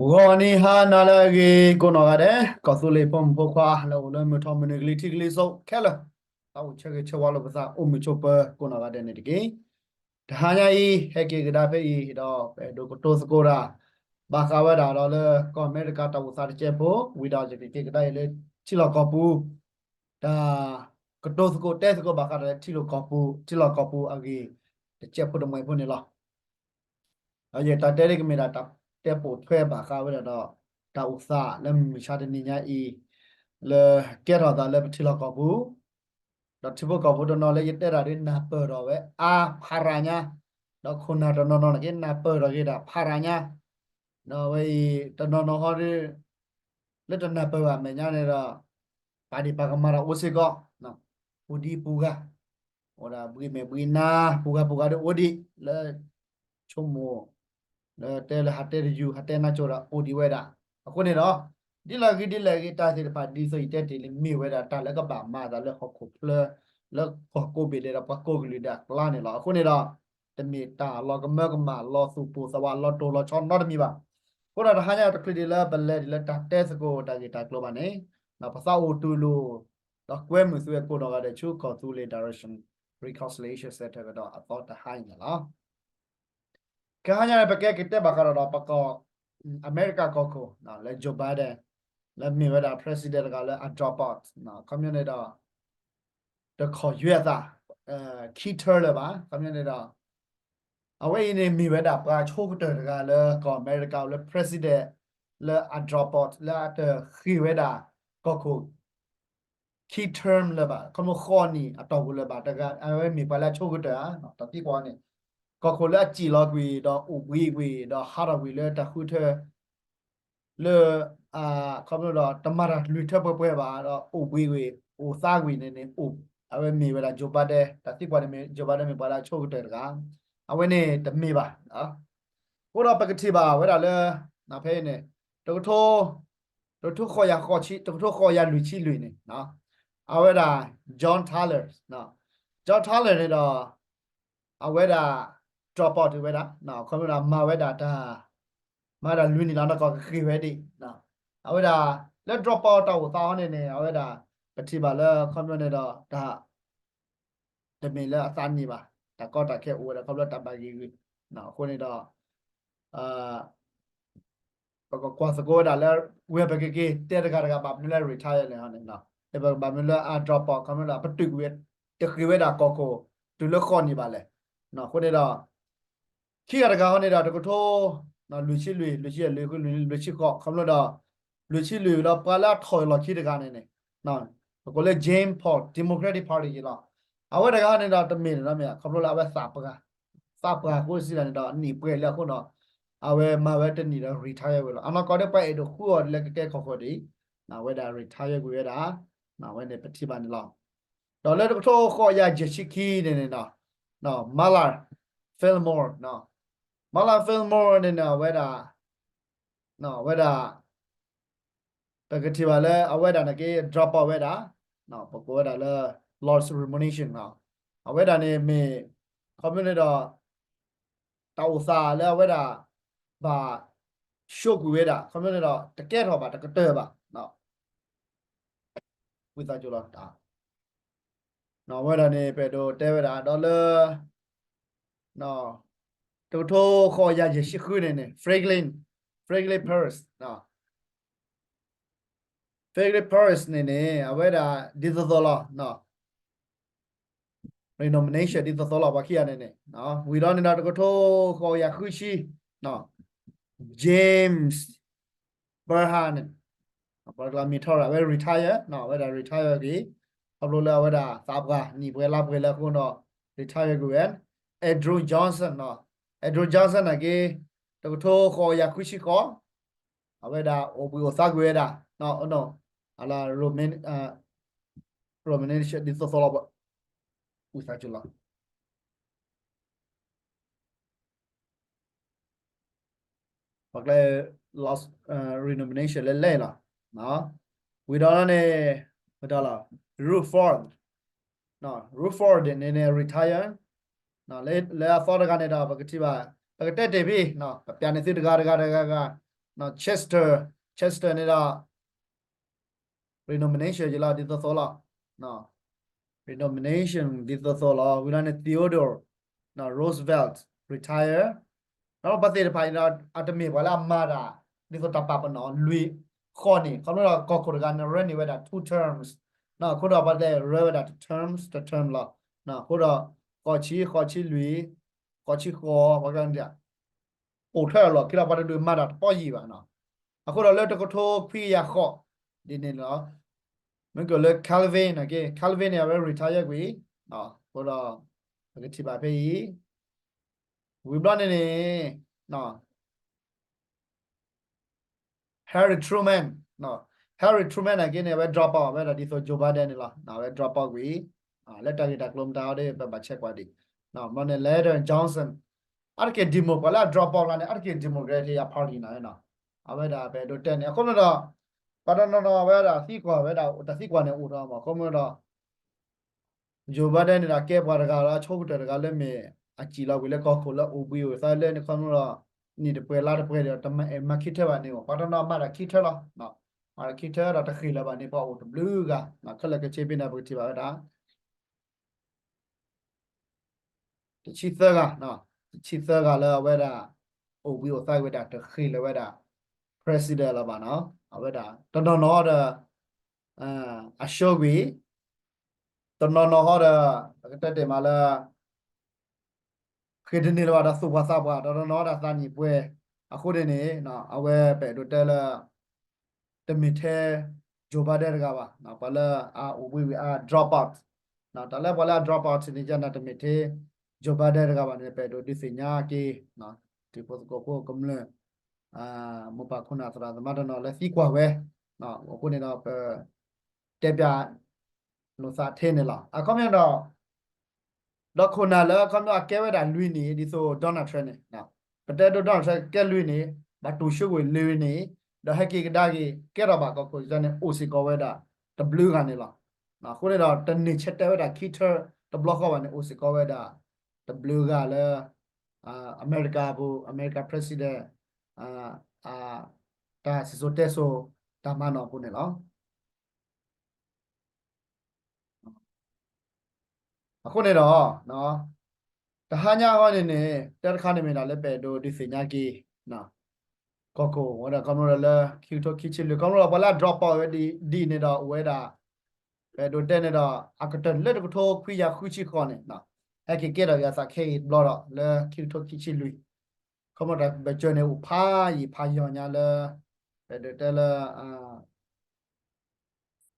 ဂီၤနံၤဟါနၤလၢအဂ့ၤကိးနီၢ်ဂၤဒဲး, ကီၢ်သူလ့ၤဖိမုၣ်ဖိခွါလၢအိၣ်လၢမုၢ်ထီၣ်မုၢ်နုာ်ကလံၤထံးကလံၤစိးခဲလၢာ်, သးအိၣ်ဆၢဂ့ၤဆၢဝါလိာ်ပသးအိၣ်မုာ်ဆိးပၢၤကိးနီၢ်ဂၤဒဲးန့ၣ်တက့ၢ်. တဟါညါအံၤ ဟဲက့ၤကဒါဖဲအံၤဒီး ပအဲၣ်ဒိးကတိၤသကိးတၢ် ဘၣ်ဃးဝဲဒၣ်ဒီးလၢကီၢ်အမဲရကၤတၢ်အိၣ်သးတစဲးဖိ, ဝံၤဒီးယကက့ၤကဒါအံၤလၢထံလီၢ်ကီၢ်ပူၤ တၢ်ကတိၤသကိးတဲသကိးဘၣ်ဃးဒီးလၢထံလီၢ်ကီၢ်ပူၤ, ထံလီၢ်ကီၢ်ပူၤအဂ့ၢ် တစဲးဖိတမှဲၤဖိန့ၣ်လီၤ. ဒီးယတၢ်တဲဒ်ကမ့ၢ်ဒၣ်တၢ်တဲပိာ်ထွဲဘၣ်ဃးဝဲဒၣ်ဒီး တၢ်အိၣ်သးလၢမုၢ်မဆါတနံၤညါအံၤ လၢကဲထီၣ်သးလၢပထံလီၢ်ကီၢ်ပူၤ, ဒီးထံဖိကီၢ်ဖိတနီၤလၢယတဲတၢ်ဒ်နၢ်ပၢၢ်ထီၣ်ဝဲအါ ဖးရၤညါ, ဒီးခိၣ်နၢ်တနီၤနီၤန့ၣ်က့ နၢ်ပၢၢ်ထီၣ်က့ၤဒၣ်ဖးရၤညါ, ဒီးအဝဲအံၤတနီၤနီၤဟီဒီး လၢတနၢ်ပၢၢ်ဘၣ်အမဲာ်ညါန့ၣ်ဒီး ပာ်ဒံးပာ်ကမၣ်ဒီးအိၣ်စ့ၢ်ကီး, ပူၤဒံပူၤဂၤ, အိၣ်ဒၣ်ဘှံးမဲာ်ဘှံးနါ ပူၤဂၤပူၤဂၤဒီးအိၣ်ဒံး လၢဆိကမိၣ် လၢတဲလၢဟးတဲတယုၢ် ဟးတဲနါစိၤဒီးအိၣ်ဒံးဝဲဒၣ်. အဃိန့ၣ်ဒီး ဒ်လဲၣ်ဂ့ၤဒ်လဲၣ်ဂ့ၤ တၢ်သ့ၣ်တဖၣ်ဒ်သိးယတဲတ့ၢ်လံ မ့ၢ်ဝဲဒၣ်တၢ်လၢကဘၣ်မၤအသးလၢဟီၣ်ခိၣ်ချၢ လၢကီၢ်ကိးဘ့ၣ်ဒဲးဒီးပှၤကိးကလုာ်ဒၣ်အကျါန့ၣ်လီၤ. အဃိန့ၣ်ဒီး တမ့ၢ်တၢ်လီၤကမၢကမၣ် လီၤသူၣ်ပိၢ်သးဝး လီၤတိၢ်လီၤဆီနီတမံၤဘၣ်. အဃိဒီးတဟါညါတချုးဒံးလၢပလဲၤဒံးလၢတၢ်တဲသကိးတၢ်ဂ့ၢ်တၢ်ကျိၤဘၣ်န့ၣ် ပသးအိၣ်တူၢ်လိာ် ဒီးကွဲမုာ်သုဝဲကိးနီၢ်ဂၤဒဲးဆူ ကီၢ်သူလ့ၤ Direction Reconciliation Center ကဒီးအသီတဟါအံၤန့ၣ်လီၤ. ကဟါညါန့ၣ် ပကဲက့ၤတဲဘၣ်ဃးဒီးဒီးပကီၢ် အမဲရကၤကီၢ်ခိၣ် လၢ Joe Biden လၢမ့ၢ်ဝဲဒၣ် president တဂၤလၢအ drop out ခီပညီန့ၣ်ဒီး တခီၣ်ယွဲအသး ခံ term လၢၤဘၣ်. ခီပညီန့ၣ်ဒီး အဝဲအံၤန့ၣ်မ့ၢ်ဝဲဒၣ်ပှၤဆိကတၢၢ်တဂၤလၢကီၢ်အမဲရကၤလၢ president လၢအ drop out လၢအတဃ့ၢ်ဝဲဒၣ်ကီၢ်ခိၣ် ခံ term လၢၤဘၣ်, ခီဖျိဃိးနံၣ်အတီၢ်ပူၤလၢၤဘၣ်တဂၤ, အဝဲမ့ၢ်ပှၤလၢအဆိကတၢၢ်ဧါ, တၢ်သံကွၢ်န့ၣ် ကီၢ်ခိၣ်လၢအစံၣ်လီၤကွံာ် ဒီးအိၣ်ဘှံးကွံာ် ဒီးဟးထီၣ်ကွံာ်လၢတၢ်ဃုထၢ လၢ ခီဖျိဒီးတမၤတၢ်လွံၢ်ထၢပှဲၤပှဲၤဘၣ် ဒီးအိၣ်ဘှံးကွံာ် အိၣ်သါကွံာ်န့ၣ်န့ၣ် အိၣ် အဝဲမ့ၢ်ဝဲဒၣ် Joe Biden, တၢ်သံကွၢ်န့ၣ်မ့ၢ် Joe Biden မ့ၢ်ပှၤလၢအဆိကတၢၢ်တဂၤ, အဝဲန့ၣ်တမ့ၢ်ဘၣ်. အဃိဒီးပကထံၣ်ဘၣ်ဝဲဒၣ်လၢ ဖဲအံၤန့ၣ် တကထိ တကထိဃိးယၤဃိးဆံ တကထိဃိးယၤလွံၢ်ဆံလွံၢ်န့ၣ် အဝဲဒၣ် John Tyler, John Tyler န့ၣ်ဒီး အဝဲဒၣ် drop out ဝဲဒၣ် ခီဖျိဒၣ်မၤဝဲဒၣ်တၢ် မၤဒၣ်လွံၢ်နံၣ်လီၤ နီၢ်ကီၢ်ကဃ့ၢ်ဝဲဒၣ်, အဝဲဒၣ် လၢ drop out တၢ်အိၣ်သးအီၤန့ၣ်န့ၣ် အဝဲဒၣ် ပထံၣ်ဘၣ်လၢခီဖျိန့ၣ်ဒီး တၢ် တမ့ၢ်လၢအသးနံၣ်ဘၣ်, တၢ်ကီတၢ်ခဲအိၣ်ဝဲဒၣ်ခီဖျိတၢ်ဘၣ်ဂ့ၢ်ဂ့ၢ်, အဃိန့ၣ်ဒီး ပကကွၢ်သကိးဝဲဒၣ်လၢ ဝဲပကက့ၤတဲတဂၤတဂၤဘၣ်မနုၤလၢ retire လဲၣ်န့ၣ်, ပကဘၣ်မနုၤလၢအ drop out ခီဖျိဒၣ် ပတုာ်ကွံာ်ဝဲ တဃ့ၢ်ဝဲဒၣ်ကီၢ်ခိၣ် တုၤလၢဃိးနံၣ်ဘၣ်လဲၣ်. အဃိန့ၣ်ဒီး ခံဂၤတဂၤဟီန့ၣ်ဒီး တကထိ လွံၢ်ဆံလွံၢ် လွံၢ်ဆံလွံၢ် လွံၢ်ဆံဃိး ခီဖျိဒီး လွံၢ်ဆံလွံၢ်ဒီးပှၤလၢအထီၣ်လီၢ်ခံတဂၤန့ၣ်န့ၣ် ပကိးလၢ Jake Paul Democratic Party ယလီၤ. အဝဲတဂၤန့ၣ်ဒီးတမ့ၢ်န့ၣ်ဒီးမ့ၢ် ခီဖျိလၢအဝဲသးပှၢ် သးပှၢ်အဃိစံးဒၣ်န့ၣ်ဒီး နံၣ်ပှဲၤလံအဃိဒီး အဝဲမၤဝဲတနံၣ်ဒီး retire ဝဲလီၤ. အနီၢ်ကီၢ်ဒီးပှၤအဲၣ်ဒိးဃုအီၤလၢကကဲကီၢ်ခိၣ်ဒ်အံၤ အဝဲဒၣ် retire ကွံာ်ဝဲဒၣ်, အဝဲန့ၣ်ပထံၣ်ဘၣ်န့ၣ်လီၤ. ဒီးလၢတကထိဃိးယၤယဲၢ်ဆံခံန့ၣ်န့ၣ်ဒီး Malar Fillmore, Malar Fillmore န့ၣ်န့ၣ် အဝဲဒၣ် အဝဲဒၣ် ပကထံၣ်ဘၣ်လၢအဝဲဒၣ်န့ၣ်က့ drop out ဝဲဒၣ်, ပကိးဝဲဒၣ်လၢ lost remuneration အဝဲဒၣ်န့ၣ်မ့ၢ် ခီဖျိန့ၣ်ဒီး တၢ်အိၣ်သးလၢအဝဲဒၣ် ဘၣ် ရှုံးကွံာ်ဝဲဒၣ် ခီဖျိန့ၣ်ဒီး တကဲထီၣ်ဘၣ် တကတၢၢ်ဘၣ် ဝံသးစူၤလီၤ. အဝဲဒၣ်န့ၣ် ပအဲၣ်ဒိးတဲဝဲဒၣ်ဒီးလၢ တကထိဃိးယၤယဲၢ်ဆံဃုန့ၣ်န့ၣ် Franklin, Franklin Pierce, Franklin Pierce န့ၣ်န့ၣ် အဝဲဒၣ်ဒ်သိးသိးလီၤ renomination ဒ်သိးသိးလီၤ ပှၤခံဂၤန့ၣ်န့ၣ် ဝံၤဒီးန့ၣ်ဒီးတကထိဃိးယၤဃုဆံ James Behr န့ၣ် ပှၤတကျါမ့ၢ်ထီၣ်ရၣ် အဝဲ retire, အဝဲဒၣ် retire က့ၤ ခီဖျိလၢအဝဲဒၣ်သးပှၢ် နံၣ်ပှဲၤလါပှဲၤလၢအဃိဒီး retire ကွံာ်ဝဲ Andrew Johnson, Andrew Johnson န့ၣ်က့ တကထိဃိးယၤဃုဆံဃိး အဝဲဒၣ်အိၣ်ဘှံးအိၣ်သါကွံာ်ဝဲဒၣ် အလၢ Roman, Roman ဒ်သိးသိးလီၤ ဝံသးစူၤလီၤ. ပှၤကျဲ lost, renomination လဲၣ်လဲၣ်လီၤ. ဝံၤဒီးန့ၣ် မတၤလီၤ Rutherford, Rutherford န့ၣ်န့ၣ် retire လၢအသီတဂၤန့ၣ်ဒီး ပကထံၣ်ဘၣ် ပကတဲတ့ၢ်ဖဲ ပပျးန့ၢ်သုတဂၤတဂၤတဂၤဂၤ Chester, Chester န့ၣ်ဒီး renomination ယလီၤဒ်သိးသိးလီၤ. renomination ဒ်သိးသိးလီၤ. ဝံၤလီၤန့ၣ် Theodore Roosevelt retire. ဒီးပှၤသ့ၣ်တဖၣ်အံၤဒီး အတမ့ၢ်ပှၤလၢအမၤတၢ် ဒ်သိးတၢ်ပာ်ပနီၣ်လွံၢ်ဃီန့ၣ် ခီဖျိဒီးကီၢ်ခိၣ်တဂၤန့ၣ် run န့ၢ်ဝဲဒၣ် two terms. အဃိဒီးပှၤတဲ run ဝဲဒၣ် terms, တ term လီၤ. အဃိဒီး ဃိးဆံ, ဃိးဆံလွံၢ်, ဃိးဆံဃိး, ပှၤက အိၣ်ထၢၣ်လီၢ်ခံလီၤ ပှၤတဒုးမၤတၢ်တပီၢ်ယံၤဘၣ်နီၤ. အဃိဒီးလၢတကထိခွံကယၤဃိး ဒ်န့ၣ်လီၤ. မ့ၢ်ကလၢ Calvin, Calvin န့ၣ် အဝဲ retire ကွံာ်, အဃိဒီး ပကထံၣ်ဘၣ်ဖဲအံၤ ဝံၤဘျီန့ၣ်န့ၣ် Harry Truman, Harry Truman နာ်က့န့ၣ် အဝဲ drop out ဝဲဒၣ်ဒ်သိး Joe Biden န့ၣ်လီၤ. အဝဲ drop out ကွံာ် လၢတၢ်ဂ့ၢ်တၢ်ကျိၤမတၤအီၤဒီး ပဘၣ်ဆဲးကွၢ်ဒံး. မ့ၢ်န့ၣ် Lyndon Johnson အါတက့ၢ် Demo ပှၤလၢအ drop out လီၤန့ၣ် အါတက့ၢ် Democratic အ party နီၤနီၤ. အဝဲဒၣ်ပအဲၣ်ဒိးတဲန့ၣ် အဃိန့ၣ်ဒီး ပှၤတနီၤနီၤအဝဲဒၣ်သံကွၢ်ဝဲဒၣ် တၢ်သံကွၢ်န့ၣ်အိၣ်ထီၣ်မး အဃိန့ၣ်ဒီး Joe Biden န့ၣ်ဒီး ကဲပှၤတဂၤလၢအဆိကတၢၢ်တဂၤလၢ မ့ၢ်အစံၣ်လီၤကွံာ်လၢကီၢ်ခိၣ်လၢအိၣ်ဘှံးအိၣ်သါလၢန့ၣ် ခီဖျိဒီး နံၣ်တပှဲၤလါတပှဲၤဒီး တမၤအဲၣ်မၤခံထၢဘၣ်န့ၣ် ပှၤတနီၤမၤတၢ်ခံထၢလီၤ. မၤတၢ်ခံထၢဒီးတဃ့ၢ်လၢၤဘၣ်န့ၣ် ပှၤအိၣ်တဘျုးဂၤ ခဲလၢာ်ခဲဆ့ဖဲန့ၣ် ပကထံၣ်ဘၣ်ဝဲဒၣ် တဆံသၢဂၤ, တဆံသၢဂၤလၢအဝဲဒၣ် အိၣ်ဘှံးအိၣ်သါကွံာ်ဝဲဒၣ်တဃ့ၢ်လၢၤဝဲဒၣ် president လၢၤဘၣ်နီၤ. အဝဲဒၣ် တနီၤနီၤဒီး အရှုံးကွံာ်, တနီၤနီၤဟီဒီး ပကတဲတ့ၢ်မးလၢ ဃ့ၢ်တန့ၢ်လၢၤဘၣ်ဒီးသူၣ်ပှၢ်သးပှၢ် တနီၤနီၤဒီးသးနံၣ်ပှဲၤ, အဃိန့ၣ်န့ၣ် အဝဲပအဲၣ်ဒိးတဲလၢ တမ့ၢ်ထဲ Joe Biden တဂၤဘၣ်, ပှၤလၢအအိၣ်ဘှံးဝံၤအ drop out, တၢ်လၢပှၤလၢအ drop out န့ၣ် ယနာ်တမ့ၢ်ထဲ Joe Biden တဂၤဘၣ်န့ၣ် ပအဲၣ်ဒိးဒုးသ့ၣ်ညါက့ၤ တံၤဖိသကိးဖိကမျၢၢ် မိၢ်ပၢ်ခိၣ်နၢ်သရၣ်သမါတနီၤလၢသံကွၢ်ဝဲ, အဃိန့ၣ်ဒီးပ တဲပျးလိာ်သးထဲန့ၣ်လီၤ. အခီပညီဒီး ဒီးခိၣ်နၢ်လၢအခီပညီအကဲဝဲဒၣ်လွံၢ်နံၣ် ဒ်သိး Donald Trump န့ၣ်, ပတဲဒိ Donald Trump ကဲလွံၢ်နံၣ်, ဘၣ်တိၢ်ဆၢကွံာ်လွံၢ်နံၣ်, ဒီးဟဲက့ၤကဒါက့ၤ ကဲထီၣ်ဘၣ်ကီၢ်ခိၣ်န့ၣ် အိၣ်စ့ၢ်ကီးဝဲဒၣ် တဘျုးဂၤန့ၣ်လီၤ. အဃိန့ၣ်ဒီး တန့ၢ်ဆၢတဲာ်ဝဲဒၣ်ခံထၢတဘျီဃီဘၣ်န့ၣ် အိၣ်စ့ၢ်ကီးဝဲဒၣ် တဘျုးဂၤလၢ အမဲရကၤပူၤ အမဲရကၤ president တၢ်စံၣ်စိၤတဲစိၤ တၢ်မၤနီၣ်အပူၤန့ၣ်လီၤ. အဃိန့ၣ်ဒီး တဟါညါအဂီၢ်န့ၣ်န့ၣ် တၢ်တခါန့ၣ်မ့ၢ်ဒၣ်လၢပအဲၣ်ဒိးဒုးသ့ၣ်ညါက့ၤ ကီၢ်ခိၣ်ဝဲဒၣ် ခီဖျိလၢ ခံကထိခံဆံလွံၢ် ခီဖျိလၢပှၤလၢအ drop out ဝဲဒ်န့ၣ်ဒီး အိၣ်ဝဲဒၣ် ပအဲၣ်ဒိးတဲန့ၣ်ဒီး အကတၢၢ်လၢတကထိခွံကယၤဃုဆံဃိးန့ၣ် ဟဲက့ၤကဲထီၣ်ယသးခဲအံၤတဘျီဒီး လၢခံကထိခံဆံလွံၢ် ခီဖျိတၢ်ဘၢၣ်စၢၤန့ၣ် အိၣ်ဖးယံာ်ဖးယီၤညါလၢ ပအဲၣ်ဒိးတဲလၢ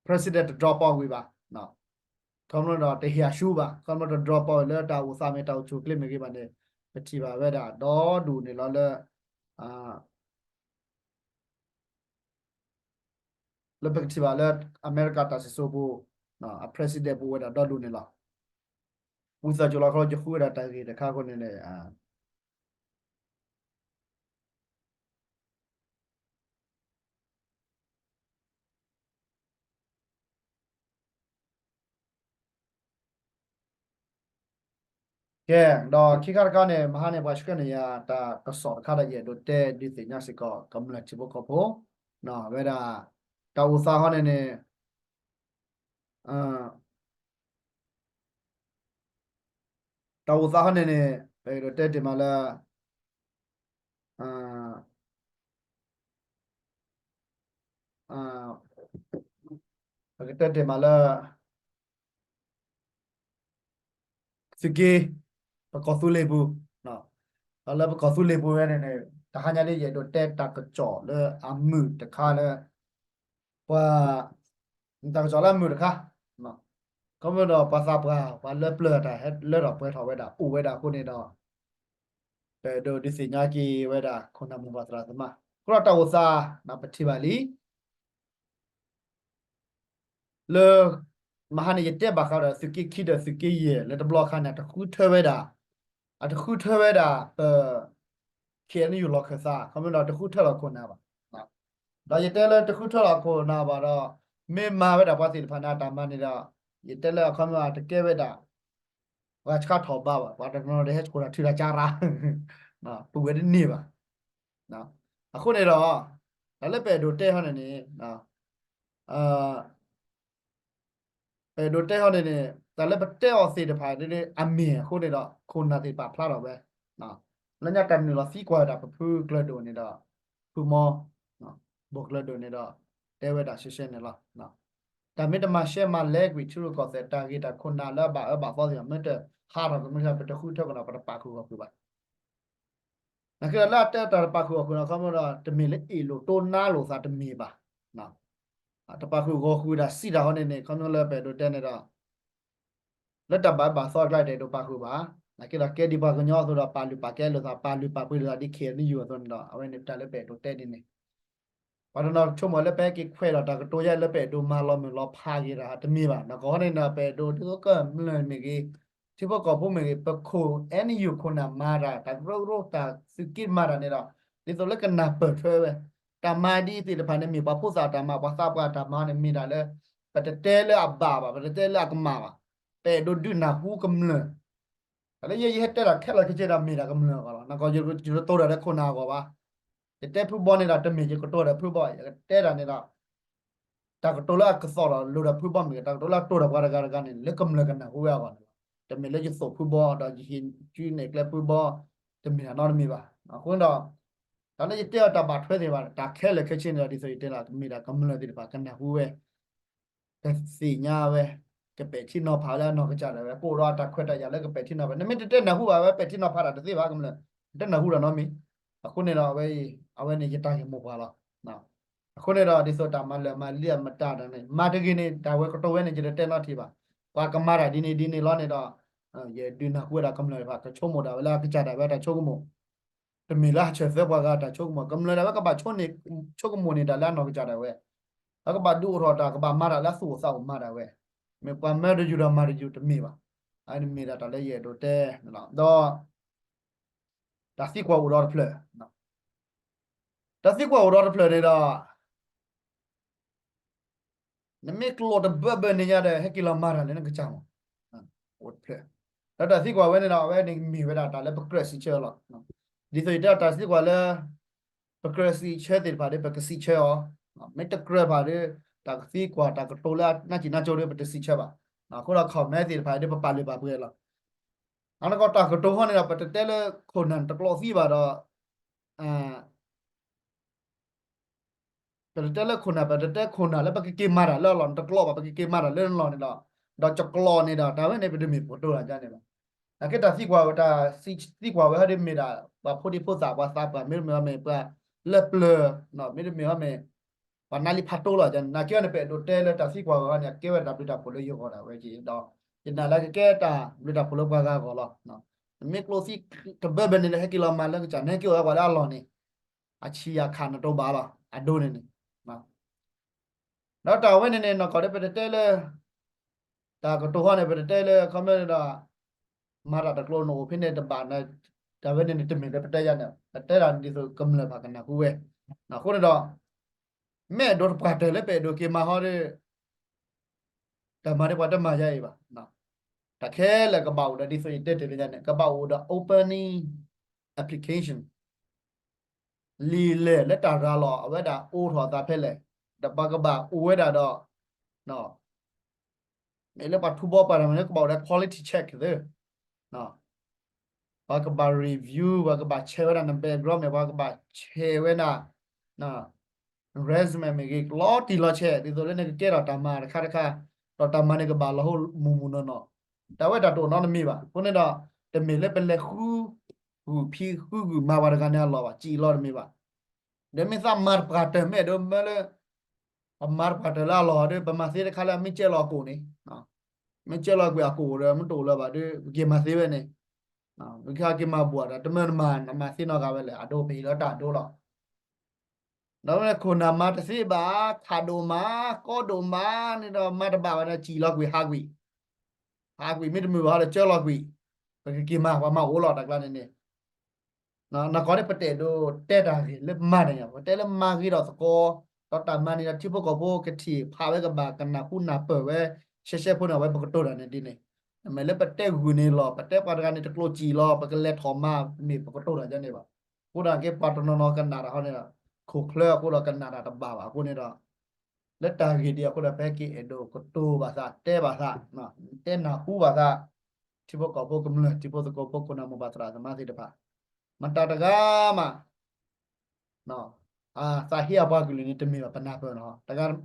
president တ drop out ဝံၤဘၣ်, ခီဖျိဒီးတဟ့ၣ်အရှုံးဘၣ်, ခီဖျိတ drop out လၢတၢ်အိၣ်သးမ့ၢ်တၢ်အိၣ်ဆူၣ်အိၣ်ချ့မ့ၢ်ဂ့ၤဘၣ်န့ၣ် ပထံၣ်ဘၣ်ဝဲဒၣ်ဒီဒူၣ်န့ၣ်လီၤလၢ လၢပကထံၣ်ဘၣ်လၢ အမဲရကၤတၢ်စံၣ်စိၤပူၤ အ president ပူၤဝဲဒၣ်ဒီဒူၣ်န့ၣ်လီၤ. ဝံသးစူၤလီၤခီ ယဃုဝဲဒၣ်တၢ်ဂ့ၢ်တခါအဃိန့ၣ်န့ၣ် ကဲ ဒီးခံခါတခါန့ၣ် မဟါန့ၣ် ပှၤဆှၢန့ၢ်ယၤတၢ်ကစီၣ်တခါဒီး ယအဲၣ်ဒိးတဲဒုးသ့ၣ်ညါစ့ၢ်ကီး ကမျၢၢ်ထံဖိကီၢ်ဖိ ဝဲဒၣ် တၢ်အိၣ်သးဟီန့ၣ်န့ၣ် တၢ်အိၣ်သးဟီန့ၣ်န့ၣ် ပအဲၣ်ဒိးတဲတ့ၢ်မးလၢ ပကတဲတ့ၢ်မးလၢ သုးက့ ပကီၢ်သူလ့ၤပူၤ, ဒီးလၢပကီၢ်သူလ့ၤပူၤဝဲန့ၣ်န့ၣ် တဟါညါလၢယအဲၣ်ဒိးတဲတၢ်ကစီၣ်လၢအမုာ်တခါလၢ ပှၤ တၢ်ကစီၣ်လၢအမုာ်တခါ ခီဖျိဒီးပှၤသးပှၢ် ပှၤလၢပျၢၤတၢ်ဟဲလၢထီၣ်ပှဲၤထီၣ်ဝဲဒၣ်အိၣ်ဝဲဒၣ်အဃိန့ၣ်ဒီး ပအဲၣ်ဒိးဒုးသ့ၣ်ညါက့ၤဝဲဒၣ် ခိၣ်နၢ်မိၢ်ပၢ်သရၣ်သမါ အဃိဒီးတၢ်အိၣ်သး ပထံၣ်ဘၣ်လံ လၢ မဟါန့ၣ် ယတဲဘၣ်ဃးဒီးသုးက့ခံဒီးသုးက့ယဲၢ် လၢတဘျီအခါန့ၣ် အတဃုထၢဝဲဒၣ် အတဃုထၢဝဲဒၣ် ပ ခ့ၣ်အဲၣ်ယူၣ် လီၢ်ခၢၣ်သး ခီဖျိဒီးတဃုထၢလီၤခိၣ်နၢ်ဘၣ်. ဒီးယတဲလၢတဃုထၢလီၤခိၣ်နၢ်ဘၣ်ဒီး မ့ၢ်မၤဝဲဒၣ်ပှၤသ့ၣ်တဖၣ်န့ၣ်အတၢ်မၤန့ၣ်ဒီး ယတဲလၢအခီပညီအတကဲဝဲဒၣ် ပှၤဆှၢထီၣ်ဘးဘၣ် ပှၤတနီၤနီၤဒီးဟဲဆှၢထီၣ်ထုးတၢ်ကၢရၢ ပုၢ်ဝဲတန့ၢ်ဘၣ်. အဃိန့ၣ်ဒီး တၢ်လၢပအဲၣ်ဒိးတဲဟီန့ၣ်န့ၣ် ပအဲၣ်ဒိးတဲဟီန့ၣ်န့ၣ် တၢ်လၢပတဲအီၤသ့ၣ်တဖၣ်ဒ်အမ့ၢ်အဃိန့ၣ်ဒီး ခိၣ်နၢ်သ့ၣ်တဖၣ်ဖျါထီၣ်ဝဲ လၢညါတၢ်နုာ်လီၤသံကွၢ်ဝဲဒၣ်ပဖုကျၢၤဒိၣ်န့ၣ်ဒီး ဖုမီ ဘိၣ်ကျၢၤဒိၣ်န့ၣ်ဒီး တဲဝဲဒၣ်ရှဲရှဲန့ၣ်လီၤ. တၢ်မ့ၢ်တမၤရှဲမၤလဲကွံာ်ထံရူၢ်ကီၢ်သဲး တၢ်ဂ့ၢ်တၢ်ခိၣ်နၢ်လၢအဘၣ်အၢဘၣ်သီသ့ၣ်တဖၣ် မ့ၢ်တဟးထီၣ်ကမ့ၢ် ပတဃုထၢကဒီး ပတပာ်ဃုာ်ဂီၢ်ဃုာ်ဘၣ်. နာ်က့ဒီးလၢအတဲတၢ်တပာ်ဃုာ်ဂီၢ်ဃုာ်န့ၣ် ခီဖျိဒီး တမ့ၢ်လၢအ့ၣ်လိာ်တိၢ်နါလိာ်သးတမ့ၢ်ဘၣ်. တပာ်ဃုာ်ဂီၢ်ဃုာ်ဒၣ်စံးတၢ်ဟီန့ၣ်န့ၣ် ခီဖျိလၢပအဲၣ်ဒိးတဲန့ၣ်ဒီး လၢတၢ်ဘၣ်အၢဘၣ်သီအကျါ တအဲၣ်ဒိးပာ်ဃုာ်ဘၣ်. နာ်က့ဒီးကဲဒ်ပှၤကညီအသိးဒီး ပာ်လုၢ်ပာ်ကဲလိာ်သး ပာ်လုၢ်ပာ်ပှ့ၤလိာ်သးဒ် ခ့ၣ်အဲၣ်ယူၣ် အသိးန့ၣ်ဒီး အဝဲန့ၣ်တၢ်လၢပအဲၣ်ဒိးတဲဒ်န့ၣ် ပှၤတနီၤဆိကမိၣ်လၢပဟဲက့ၤခွဲးဒီးတၢ်ကတိၤယါလၢ ပအဲၣ်ဒိးမၤလီၤမုၢ်လီၤဖးက့ၤတၢ်တမ့ၢ်ဘၣ်. နီၢ်ကီၢ်ဟီန့ၣ်ဒီး ပအဲၣ်ဒိးဒ်သိးကမျၢၢ်မ့ၢ်ဂ့ၤ, ထံဖိကီၢ်ဖိမ့ၢ်ဂ့ၤ, ပခိၣ်အဲၣ်ယူၣ်ခိၣ်နၢ်မၤတၢ် တၢ်ကရၢကရိတၢ်သုးက့မၤတၢ်န့ၣ်ဒီး ဒ်သိးလၢကနၢ်ပၢၢ်ထွဲဝဲ, တၢ်မၤဒ်အံၤသ့ၣ်တဖၣ်န့ၣ်မ့ၢ်ပှၤဖိသၣ်တၢ်မၤ ပှၤသးပှၢ်တၢ်မၤန့ၣ်မ့ၢ်တၢ်လၢ ပတတဲလၢအဘၣ်ဘၣ်, ပတတဲလၢအကမၣ်ဘၣ်. ပအဲၣ်ဒိးဒုးနၢ်ဟူကမျၢၢ် တၢ်လၢယဲယဟဲတဲတၢ်ခဲလၢာ်ခဲဆ့ဒီးမ့ၢ်တၢ်ကမျၢၢ်အဂီၢ်လီၤ. နီၢ်ကီၢ် ယတတိၤတၢ်ဒီးခိၣ်နၢ်အဂီၢ်ဘၣ်. ယတဲဖုဘီန့ၣ်ဒီး တမ့ၢ်ယကတိၤဒီးဖုဘီ, ယကတဲတၢ်န့ၣ်ဒီး တၢ်ကတိၤလၢအကသီၣ်ဒီးလိၤဒီးဖုဘီမ့ၢ်ဂ့ၤ, တၢ်ကတိၤလၢအတိၤဒီးပှၤတဂၤတဂၤန့ၣ် လၢကမျၢၢ်ကနၢ်ဟူဝဲအဂီၢ်န့ၣ်လီၤ. တမ့ၢ်လၢယသိၣ်ဖုဘီဒီးယဟ့ၣ်ကူန့ၢ်ကျဲဖုဘီ, တမ့ၢ်တၢ်နီတမံၤဘၣ်. အဃိန့ၣ်ဒီး တၢ်လၢယတဲအီၤတၢ်ဘၣ်ထွဲသ့ၣ်တဖၣ် တၢ်ခဲလၢာ်ခဲဆ့န့ၣ်ဒီး ဒ်သိးယတဲလီၤ ကမ့ၢ်ဒၣ်ကမျၢၢ်သ့ၣ်တဖၣ်ကနၢ်ဟူဝဲ ကသ့ၣ်ညါဝဲ, ကပဲာ်ထံနီၤဖးလၢအနီၢ်ကစၢ်ဒၣ်ဝဲ, ကအိၣ်ဒီးအတၢ်ခွဲးတၢ်ယာ်လၢကပဲာ်ထံနီၤဖး, နမ့ၢ်တတဲနၢ်ဟူဘၣ်ဝဲ ပဲာ်ထံနီၤဖးတၢ်တသ့ဘၣ်ကမျၢၢ်, တနၢ်ဟူဒီးနီတမံၤ. အဃိန့ၣ်ဒီး အဝဲအံၤ အဝဲန့ၣ်ယတၢ်ဂ့ၢ်မိၢ်ပှၢ်လီၤ. အဃိန့ၣ်ဒီး ဒ်သိးတၢ်မၤလၢာ်မၤလံအမတၤတၢ်န့ၣ် မၤတဂ့ၤန့ၣ် တၢ်ဝဲကတိၤဝဲန့ၣ် ယတတဲနီတထံၣ်ဘၣ်. ပှၤကမၤတၢ်ဒ်န့ၣ်ဒ်န့ၣ်လီၤန့ၣ်ဒီး ယဒုးနၢ်ဟူဝဲဒၣ်ကမျၢၢ်တဖၣ် ကဆိကမိၣ်ဒၣ်ဝဲလၢအကစၢ်ဒၣ်ဝဲတၢ်ဆိကမိၣ် တမ့ၢ်လၢအဆၢၣ်သၢပှၤဂၤတၢ်ဆိကမိၣ်, ကမျၢၢ်ဒၣ်ဝဲကဘၣ်ဆိကမိၣ်န့ၢ်တၢ်လၢအနီၢ်ကစၢ်ဒၣ်ဝဲ, အကဘၣ်ဒုးအိၣ်ထီၣ်တၢ် ကဘၣ်မၤတၢ်လၢအသူၣ်အိၣ်သးအိၣ်မၤဒၣ်ဝဲ, မ့ၢ်ပှၤမၤတယုၢ်ဒီးမၤတယုၢ်တမ့ၢ်ဘၣ်. အန့ၣ်မ့ၢ်ဒၣ်တၢ်လၢယအဲၣ်ဒိးတဲ, ဒီး တၢ်သံကွၢ်အိၣ်ဒီတဖျၢၣ်, တၢ်သံကွၢ်အိၣ်ဒီတဖျၢၣ်န့ၣ်ဒီး နမ့ၢ်ကျိာ်တဘၢဘၢန့ၣ်ညါဒီး ဟဲက့ၤလီၤမၤတၢ်လၢနကစၢ်မး, အိၣ်တဖျၢၣ်. ဒီးတၢ်သံကွၢ်ဝဲန့ၣ်ဒီး အဝဲန့ၣ်မ့ၢ်ဝဲဒၣ်တၢ်လၢပကြၢးစံးဆၢလီၤ. ဒ်သိးယတဲတၢ်သံကွၢ်လၢ ပကြၢးစံးဆၢသ့ၣ်တဖၣ်ဒီး ပကစံးဆၢအီၤ, မ့ၢ်တကြၢးဘၣ်ဒီး တၢ်ကသံကွၢ်တၢ်ကတိၤလၢနၢ်စံၣ်နၢ်ကၠိဒီး ပတစံးဆၢဘၣ်. အဃိဒီး comment သ့ၣ်တဖၣ်ဒီး ပပာ်လုၢ်ပာ်ပှ့ၤလီၤ. အနီၢ်ကီၢ်တၢ်ကတိၤဟီန့ၣ်ဒီး ပတတဲလၢခိၣ်နၢ်တကျိးသံဘၣ်ဒီး ပတတဲလၢခိၣ်နၢ် ပတတဲခိၣ်နၢ်လၢပကက့ၤမၤတၢ်လၢအလီၢ်န့ၣ် တကျိးဘၣ်, ပကက့ၤမၤတၢ်လၢနလီၢ်န့ၣ်လီၤ. ဒီးကကျိးန့ၣ်ဒီး တၢ်ဝဲန့ၣ် ပတမ့ၢ်ပကတိၤတၢ်ဒ်န့ၣ်ဘၣ်. နာ်က့တၢ်သံကွၢ်ဝဲ တၢ်သံကွၢ်ဝဲဟီဒီးမ့ၢ်ဒၣ် ပှၤဖိဒံဖိသၣ် ပှၤသးပှၢ် မ့တမ့ၢ်ဝဲမ့ၢ် ပှၤလၢပျၢၤ, မ့တမ့ၢ်ဝဲမ့ၢ် ပှၤနါလံဖးတိလီၤန့ၣ်. နာ်က့န့ၣ် ပအဲၣ်ဒိးတဲလၢတၢ်သံကွၢ်ဝဲဟီန့ၣ် ကဲဝဲဒၣ်တၢ်ဘျုးတၢ်ဖှိၣ်လၢယဂီၢ်ဒၣ်ဝဲက့ၤဒီး ယနာ်လၢကကဲတၢ်ဘျုးတၢ်ဖှိၣ်လၢပှၤဂၤအဂီၢ်လီၤ. နမ့ၢ်ကျိးသံတဘၢဘၢန့ၣ်လၢ ဟဲက့ၤလီၤမၤလၢကစၢ် နဟဲက့ၤအိၣ်ဝဲပှၤလၢအလီၢ်န့ၣ် အဆံးအခံနတိဘၣ်လီၤ အဒိန့ၣ်န့ၣ်. ဒီးတၢ်ဝဲန့ၣ်န့ၣ် နီၢ်ကီၢ်ဒီး ပတတဲလၢ တၢ်ကတိၤဟီန့ၣ် ပတတဲလၢ comment န့ၣ်ဒီး မၤတၢ်တကျိးနအိၣ်ဖဲန့ၣ်တဘၣ်န့ၣ်, တၢ်ဝဲန့ၣ်န့ၣ် တမ့ၢ်လၢပတဲယါန့ၣ် ပတဲတၢ်ဒ်သိးကမျၢၢ်ဘၣ်ကနၢ်ဟူဝဲ. အဃိန့ၣ်ဒီး မ့ၢ်အဲၣ်ဒိးတပှၢ်တၢၢ်လၢပအဲၣ်ဒိးက့ၤမၤဟီဒီး တၢ်မၤန့ၣ်ပှၤတမၤယါအံၤဘၣ်. တၢ်ခဲလၢာ်ကဘၣ်အိၣ်ဒီး ဒ်သိးယတဲတ့ၢ်လၢညါန့ၣ် ကဘၣ်အိၣ်ဒီး opening application လံာ်လဲၢ်လၢတၢ်ရၤလီၤအဝဲဒၣ်အိးထီၣ်အသးဖဲလဲၣ်, ဒီးပှၤကဘၣ်အိၣ်ဝဲဒၣ်ဒီး မ့ၢ်လၢပှၤထူဘီပှၤတၢ်မၤန့ၣ် ကဘၣ်အိၣ်ဒီး quality check သ့ ပှၤကဘၣ် review ပှၤကဘၣ် check ဝဲဒၣ်န background မ့ၢ် ပှၤကဘၣ် check ဝဲဒၣ် resume မ့ၢ်ဂ့ၤ လီၤတံၢ်လီၤဆဲး ဒ်သိးလၢနကကဲထီၣ်တၢ်မၤတခါတခါ, ဒီးတၢ်မၤန့ၣ်ကဘၣ်လီၤဟိမုၢ်မုၢ်နီၢ်နီၢ်, တၢ်ဝဲတၢ်တအိၣ်နီတမံၤဘၣ်. အဃိန့ၣ်ဒီး တမ့ၢ်လၢပလဲၤဃုဂုာ်ဖံးဃုဂုာ်မၤပှၤတဂၤန့ၣ်အလီၢ်ဘၣ်, စံးလီၤတမ့ၢ်ဘၣ်. ဒီးမ့ၢ်သးမၤတပှၢ်တၢၢ် မ့ၢ်အဲၣ်ဒိးမၢလၢ ပမၤတပှၢ်တၢၢ်လၢအလီၢ်ဒီး ပမၤသ့တခါလၢမ့ၢ်ကၢလီၤအကိာ်န့ၣ်, မ့ၢ်ကၢလီၤကွံာ်အကိာ်ဒီး မ့ၢ်တအိၣ်လၢၤဘၣ်ဒီး ပက့ၤမၤသ့ဝဲန့ၣ်, ပကဟဲက့ၤမၤဘၣ်တၢ် တမၢနမၤ နမၤသ့နီတဂၤဝဲလဲၣ်, အဒိပဟ့ၣ်လီၤတၢ်အဒိလီၤ. ဒီးဝဲခိၣ်နၢ်မၤတသ့ဘၣ်, ခးဒိၣ်မး, ကီဒိၣ်မးန့ၣ်ဒီး မၤတဘၣ်ဘၣ်န့ၣ် စံၣ်လီၤကွံာ်ဟးကွံာ်, ဟးကွံာ်မ့ၢ်တမုာ်ဘၣ်ဒီး ကၢလီၤကွံာ်, ပကက့ၤမၤ ပှၤမၤအိၣ်လီၤတၢ်ကျါန့ၣ်န့ၣ် နီၢ်ကီၢ်န့ၣ် ပတအဲၣ်ဒိးတဲတၢ်ဂ့ၢ်လၢမၤတၢ်ညါ, ပတဲလၢမၤဂ့ၤဒီးသကိး, ဒီးတၢ်မၤန့ၣ်ဒီး ထံဖိကီၢ်ဖိကထံၣ်ဖးဝဲကဘၣ်ကနၢ်ဟူနၢ်ပၢၢ်ဝဲ, ရှဲရှဲဖိန့ၣ် အဝဲပကတိၤတၢ်န့ၣ်ဒ်န့ၣ်, မ့ၢ်လၢပတဲဂုာ်န့ၣ်လီၤ, ပတဲပှၤတဂၤန့ၣ် တကျိးစံၣ်လီၤ, ပကလဲၤထီၣ်မၤ မ့ၢ်ပကတိၤတၢ်ဒ်န့ၣ်ဘၣ်. အဃိဒီးက့ၤပှၤတနီၤနီၤကနၣ်တၢ်ဟီန့ၣ်ဒီး ခိၣ်ချၢအဃိဒီးကနၣ်တၢ်တဘၣ်ဘၣ်အဃိန့ၣ်ဒီး လၢတၢ်ဂ့ၢ်ဒ်အံၤအဃိဒီး ပဟဲက့ၤအဲၣ်ဒိးကတိၤဘၣ်သး တဲဘၣ်သး တဲနၢ်ဟူဘၣ်သး ထံဖိကီၢ်ဖိကမျၢၢ် ထံဖိကီၢ်ဖိ ခိၣ်နၢ်မိၢ်ပၢ်သရၣ်သမါသ့ၣ်တဖၣ် မတၤတဂၤမး သးဟ့အပှၤကလုာ်န့ၣ် တမ့ၢ်ဘၣ်ပနၢ်ပၢၢ်နီၤ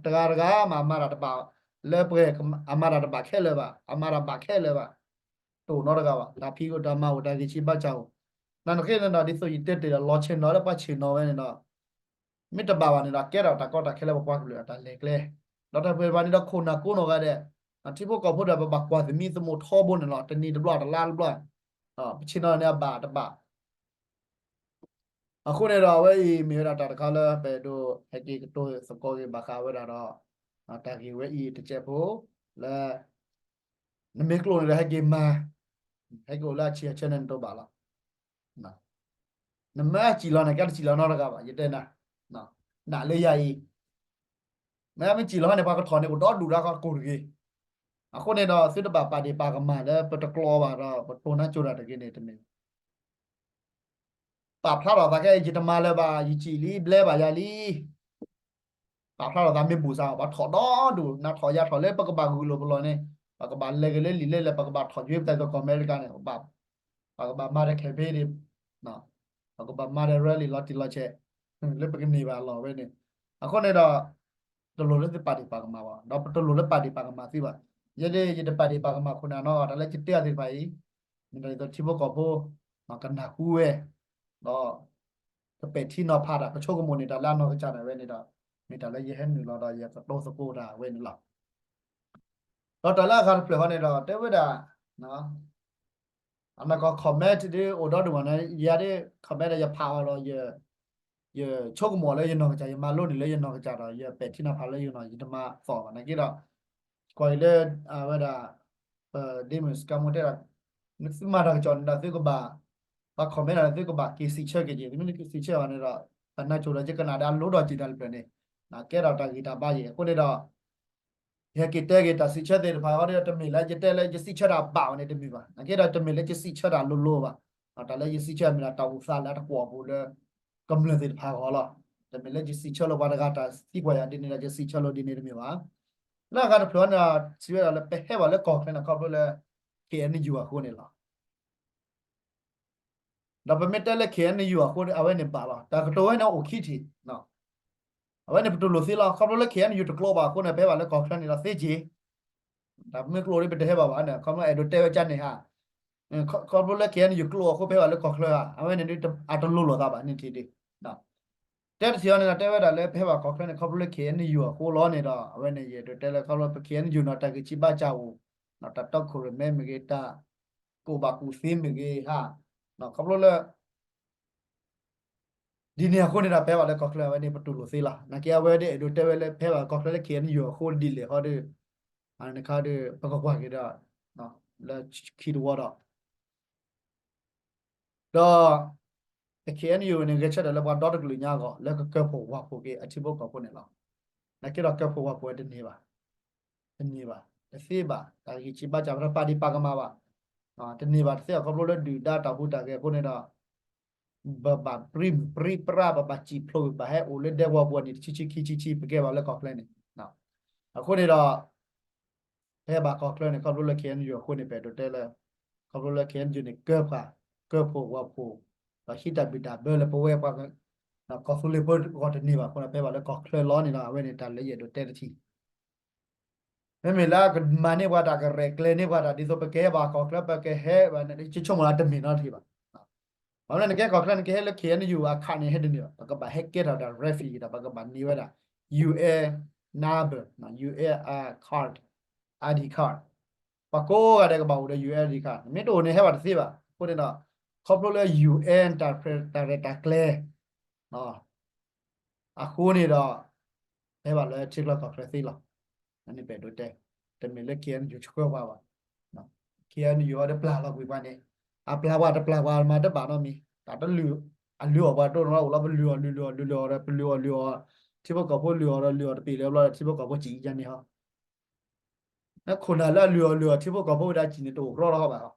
တဂၤတဂၤမး အမၤတၢ်တဘၣ် လၢပှဲၤ အမၤတၢ်တဘၣ်ခဲလၢာ်ဘၣ် အမၤတၢ်ဘၣ်ခဲလၢာ်ဘၣ် တအိၣ်နီတဂၤဘၣ် တၢ်ဖံးအိၣ်တၢ်မၤအိၣ် တၢ်ဂံၢ်ဆံးဘါစၢ်အိၣ် နာ်သက့န့ၣ်ဒီး ဒ်သိးယတဲတ့ၢ်ဒီး လီၤဆ့ၣ်နီၤလၢပှၤဆ့ၣ်နီၤဝဲန့ၣ်ဒီး မ့ၢ်တဘၣ်ဘၣ်န့ၣ်ဒီး ကဲထီၣ်တၢ်ကီတၢ်ခဲလၢပပှၤကလုာ်အတၢ်လဲၤကျဲ ဒီးတၢ်ပှဲၤဘၣ်န့ၣ်ဒီး ခိၣ်နၢ်ကိးနီၢ်ဂၤဒဲး ထံဖိကီၢ်ဖိဒီး ပဘၣ်ကွၢ်သမံသမိးထီဘိန့ၣ်လီၤ တနံၤတဘျီတလါတဘျီ ပဆ့ၣ်နီၤန့ၣ်အဘၣ်တဘၣ် အဃိန့ၣ်ဒီး အဝဲအံၤမ့ၢ်ဝဲဒၣ်တၢ်တခါလၢ ပအဲၣ်ဒိးဟဲက့ၤကတိၤသကိးက့ၤဘၣ်ဃးဝဲဒၣ်ဒီး တၢ်ဂ့ၢ်ဝဲအံၤတစဲးဖိ လၢ နမ့ၢ်ကျိာ်န့ၣ်ဒီး ဟဲက့ၤမၤ ဟဲက့ၤအိၣ်လၢအဆံးအဆၢန့ၣ် နတအိၣ်ဘၣ်လီၤ နမ့ၢ်စံၣ်လီၤန့ၣ် ကဲတစံၣ်လီၤနီတဂၤဘၣ် ယတဲနၤ နာ်လၢယၤအံၤ မ့ၢ်မ့ၢ်စံၣ်လီၤန့ၣ် ပှၤကထီၣ်န့ၣ် အိၣ်ဒီဒူၣ်ဒီးကကိၢ်တဂ့ၤ အဃိန့ၣ်ဒီး သုတဘၣ်ပာ်ဒ့ၣ်ပာ်ကမၣ်လၢ ပတကျိာ်ဘၣ်ဒီး ပတိၢ်နါကၠိတၢ်တဂ့ၤန့ၣ် တမ့ၢ် ပာ်ဖျါထီၣ်သးခဲအံၤ ယတမၤလၢၤဘၣ် ယစံၣ်လံ ဘျဲဘၣ်ယၤလံ ပာ်ဖျါထီၣ်သးမ့ၢ်ဘူၣ်စၢ် ပှၤထီၣ်ဒီဒူၣ် နၤထီၣ်ယၤထီၣ်လၢပကဘၣ်ဂုာ်လိာ်ပလီၢ်န့ၣ် ပကဘၣ်လဲၤက့ၤလၢလံာ်လဲၢ်လဲၢ် ပကဘၣ်ထီၣ်ယွ့ပသးသကိးအမဲရကၤန့ၣ် ပကဘၣ်မၤဒီး campaign ဒ် ပကဘၣ်မၤဒီး rally လီၤတံၢ်လီၤဆဲး လၢပကန့ၢ်ဘၣ်အလီၢ်ဝဲန့ၣ် အဃိန့ၣ်ဒီး တလိၣ်လၢသုပာ်ဒ့ၣ်ပာ်ကမၣ်ဘၣ် ဒီးပတလိၣ်လၢပာ်ဒ့ၣ်ပာ်ကမၣ်သုဘၣ် ယဲဒၣ်ယတပာ်ဒ့ၣ်ပာ်ကမၣ်ခိၣ်နၢ်နီတဂၤ တၢ်လၢယတဲအီၤသ့ၣ်တဖၣ်အံၤ မ့ၢ်တၢ်ဒ်သိးထံဖိကီၢ်ဖိ ကနၢ်ဟူဝဲ ဒီး ကပဲာ်ထံနီၤဖးတၢ် ကဆိကမိၣ်န့ၢ်တၢ်လၢအနီၢ်ကစၢ်ဒၣ်ဝဲန့ၣ်ဒီး မ့ၢ်တၢ်လၢယဟဲနုာ်လီၤဒီးယကတိၤသကိးတၢ်ဝဲန့ၣ်လီၤ. ဒီးတၢ်လၢအဂၤတဖျၢၣ်ဃီန့ၣ်ဒီး တဲဝဲဒၣ် အနီၢ်ကီၢ် comment ဒ်အိၣ်ဒီဒူၣ်မးန့ၣ် ယၤဒ် comment ဒီးယဖးအီၤဒီး ယဆိကမိၣ်လၢယနီၢ်ကစၢ် ယမၤလိန့ၢ်လၢယနီၢ်ကစၢ်ဒီး ယပဲာ်ထံနီၤဖးလၢယနီၢ် ယတမၤသီၣ်ဘၣ် နာ်က့ဒီး ကွၢ်အံၤလၢ အဝဲဒၣ် ပဒ့မုၢ်စကါမိၣ်တဲဒၣ် သုမၤတၢ်ကစီၣ်န့ၣ်ဒီး သုကဘၣ် ပှၤ comment န့ၣ် သုကဘၣ်က့ၤစံးဆၢက့ၤက့ၤ သုမ့ၢ်တက့ၤစံးဆၢဘၣ်န့ၣ်ဒီး ပနၢ်ကၠိဒီးယကနၣ်ဒီးအလိၤဒီးက့ၤတၢ်တဖျၢၣ်န့ၣ် ကဲထီၣ်တၢ်ဂံၢ်တၢ်ဘါယဲၢ် အဃိန့ၣ်ဒီး ယဟဲက့ၤတဲက့ၤတၢ်စံးဆၢသ့ၣ်တဖၣ်အံၤဒီး တမ့ၢ်လၢယတဲလၢယစံးဆၢတၢ်ဘၣ်ဝဲန့ၣ်တမ့ၢ်ဘၣ် နာ်က့ဒီးတမ့ၢ်လၢယစံးဆၢတၢ်လိၤလိၤဘၣ် တၢ်လၢယစံးဆၢမ့ၢ်ဒၣ်တၢ်အိၣ်သးလၢအတကွီၢ်ပူၤလၢ ကမျၢၢ်သ့ၣ်တဖၣ်အဂီၢ်လီၤ. တမ့ၢ်လၢယစံးဆၢလၢပှၤတဂၤတၢ်သံကွၢ်ယၤဒ်န့ၣ်ဒီး ယစံးဆၢလၢဒ်န့ၣ်တမ့ၢ်ဘၣ်. လၢအဂၤတဖျၢၣ်န့ၣ် စံးဝဲဒၣ်လၢပဟဲဘၣ်လၢကီၢ်ချၢန့ၣ် ခီဖျိလၢ K N U အဃိန့ၣ်လီၤ. ဒီးပမ့ၢ်တဲလၢ K N U အဃိ အဝဲန့ၣ်ဘၣ်လီၤ. တၢ်ကတိၤဝဲန့ၣ်အိၣ်ခံထံၣ် အဝဲန့ၣ်ပတူၢ်လိာ်သ့လီၤ. ခီဖျိလၢ K N U တကျိၤဘၣ်အဃိန့ၣ် ပဟဲဘၣ်လၢကီၢ်ချၢန့ၣ်ဒီးသ့က့ၤ တၢ်မ့ၢ်ကျိၤဒ်ပတဟဲဘၣ်ဘၣ်န့ၣ် ခီဖျိအဲၣ်ဒိးတဲဝဲကန့ၣ်ဧါ. ခီဖျိလၢ K N U ကျိၤအဃိ ပဟဲဘၣ်လၢကီၢ်ချၢဧါ. အဝဲန့ၣ်ဒ်အတလိၤလိာ်သးဘၣ်န့ၣ်ထံၣ်ဒ် တဲတထံၣ်အီၤန့ၣ်ဒီး တဲဝဲဒၣ်လၢပဟဲဘၣ်ကီၢ်ချၢန့ၣ် ခီဖျိလၢ K N U အဃိလီၤန့ၣ်ဒီး အဝဲန့ၣ်ယအဲၣ်ဒိးတဲလၢခီဖျိလၢပ K N U န့ၣ် တၢ်ဂံၢ်ဆံးဘါစၢ်အိၣ် တၢ်တီခိၣ်ရိၣ်မဲမ့ၢ်ဂ့ၤ တၢ်ကူၣ်ဘၣ်ကူၣ်သ့မ့ၢ်ဂ့ၤဧါ. ခီဖျိလၢ ဒ်န့ၣ်အဃိန့ၣ်ဒီး ပဟဲဘၣ်လၢကီၢ်ချၢအဝဲန့ၣ် ပတူၢ်လိာ်သ့လီၤ. နာ်က့အဝဲဒၣ်အဲၣ်ဒိးတဲဝဲလၢ ပဟဲဘၣ်ကီၢ်ချၢလၢ K N U အဃိဒ်လဲၣ်ဃီဒီး အန့ၣ်ခါဒီး ပကကွၢ်က့ၤဒီး လၢခံတဝီဒီး ဒီး K N U န့ၣ် ဂဲၤဆၢထၢၣ်လၢပှၤဒီတကလုာ်ညါအဂီၢ် လၢကကၢဖှိၣ်ဝၣ်ဖှိၣ်က့ၤအထံဖိကီၢ်ဖိန့ၣ်လီၤ. နာ်က့ဒီးကၢဖှိၣ်ဝၣ်ဖှိၣ်ဝဲတန့ၢ်ဘၣ်, တန့ၢ်ဘၣ်, တသ့ဘၣ်, တၢ်ဂံၢ်ဆံးဘါစၢ် ပတပာ်ဒံးပာ်ကမၣ်ဘၣ်, တန့ၢ်ဘၣ်တသ့ဘၣ် ခီဖျိလၢဒုၣ်ဒါတၢ်ဟူးတၢ်ဂဲၤအဃိန့ၣ်ဒီး ပဘၣ်ပြံပြံပြါ ပဘၣ်စံၣ်ဖျိး ပဘၣ်ဟဲအိၣ်လၢဒဲကဝီၤပူၤန့ၣ် တဆံဆံခံဆံဆံ ပကဲဘၣ်လၢကီၢ်ချၢန့ၣ်, အဃိန့ၣ်ဒီး ပဟဲဘၣ်ကီၢ်ချၢန့ၣ် ခီဖျိလၢ K N U အဃိန့ၣ် ပအဲၣ်ဒိးတဲလၢ ခီဖျိလၢ K N U န့ၣ် ကၢဖှိၣ်, ကၢဖှိၣ်ဝၣ်ဖှိၣ်, ဒီးဟံးတၢ်ဘံၣ်တၢ်ဘၢလၢပဝဲပှၤ ကီၢ်သူလ့ၤဖိအဂီၢ်တန့ၢ်ဘၣ်အဃိဒီး ပဟဲဘၣ်လၢကီၢ်ချၢလီၤန့ၣ်ဒီး အဝဲန့ၣ်တၢ်လၢယအဲၣ်ဒိးတဲတထံၣ် မ့မ့ၢ်လၢအကမၤန့ၢ်ပှၤတၢ်ကရဲၣ်ကျဲၤန့ၢ်ပှၤတၢ် ဒ်သိးပကဟဲဘၣ်ကီၢ်ချၢ ပကဟဲဘၣ်န့ၣ် ယဆိကမိၣ်လၢတမ့ၢ်နီတထံၣ်ဘၣ်. ဘၣ်မနုၤနကဲကီၢ်ချၢန့ၣ် နကဟဲလၢ K N U အခးန့ၣ် ဟဲတန့ၢ်ဘၣ်, ပကဘၣ်ဟဲကဲထီၣ်တၢ် refugee ဒီး ပကဘၣ်န့ၢ်ဝဲဒၣ် UN number, UN card, I D card, ပှၤကိးဂၤဒဲးကဘၣ်အိၣ်ဒီး UN I D card, မ့ၢ်တအိၣ်န့ၣ်ဟဲဘၣ်တသ့ဘၣ်. အဃိန့ၣ်ဒီး ခီဖျိလၢ UN တၢ်ရဲၣ်တၢ်ကျဲၤ အဃိန့ၣ်ဒီး ဟဲဘၣ်လၢထံချၢကီၢ်ချၢသ့လီၤ. အန့ၣ်ပအဲၣ်ဒိးတဲ, တမ့ၢ်လၢ K N U ဆှၢပှၤဘၣ်. K N U အီၤဒီးပျၢ်လီၤကွံာ်ပှၤန့ၣ်, အပျၢ်ပှၤတပျၢ်ပှၤမၤတဘၣ်နီတမံၤ, တၢ်တလုၢ်အလုၢ်အီၣ်ပှၤဒိၣ်နီၤအိၣ်လီၤ, ပလုၢ်အီၣ်လုၢ်အီၣ်လုၢ်အီၣ်ဒီး ပလုၢ်အီၣ်လုၢ်အီၣ်, ထံဖိကီၢ်ဖိလုၢ်အီၣ်ဒီးလုၢ်အီၣ်တပ့ၤလၢဘျီဒီး ထံဖိကီၢ်ဖိစံးယၤန့ၣ်ဟီ နခိၣ်နၢ်လၢအလုၢ်အီၣ်လုၢ်အီၣ်ထံဖိကီၢ်ဖိဝဲဒၣ်စံးန့ၣ် တအိၣ်ကြီလီၤဘၣ်.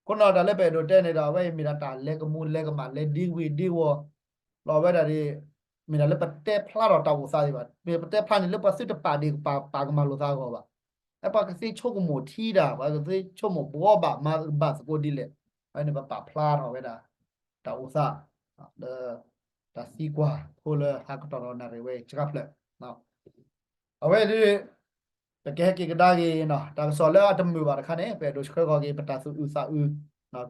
အဃိန့ၣ်တၢ်လၢပအဲၣ်ဒိးတဲန့ၣ်ဒီး အဝဲအံၤမ့ၢ်ဒၣ်တၢ်လဲၤကမူၤလဲၤကမၣ် လဲၤဒ့ဝ့ၤဒ့ဝီၤ, လီၤဝဲဒၣ်ဒ် မ့ၢ်ဒၣ်လၢပတဲဖျါထီၣ်တၢ်အိၣ်သးသ့ၣ်တဖၣ်, မ့ၢ်ပတဲဖျါန့ၣ်လၢပှၤသုတပာ်ဒ့ၣ်ပာ်ကမၣ်လိာ်သးအဂီၢ်ဘၣ်. အဲပှၤကသ့ဆိကမိၣ်ထံဒၣ် ပှၤကသ့ဆိကမိၣ်ဘှီဘၣ်မၤဘၣ်သကိးဒ်လဲၣ်, အဝဲန့ၣ်ပပာ်ဖျါထီၣ်ဝဲဒၣ် တၢ်အိၣ်သး လၢ တၢ်သံကွၢ်ဖိလၢဟးကတီၢ်ဒီးနၣ်ရံၣ်ဝဲအံၤစှၤဖျၢၣ် အဝဲဒၣ် ပကဟဲက့ၤကဒါက့ၤ တၢ်ကစီၣ်လၢအတမုာ်ဘၣ်တခါန့ၣ် ပအဲၣ်ဒိးဆှၢဃီၤက့ၤ ပတၢ်သူၣ်အုးသးအုး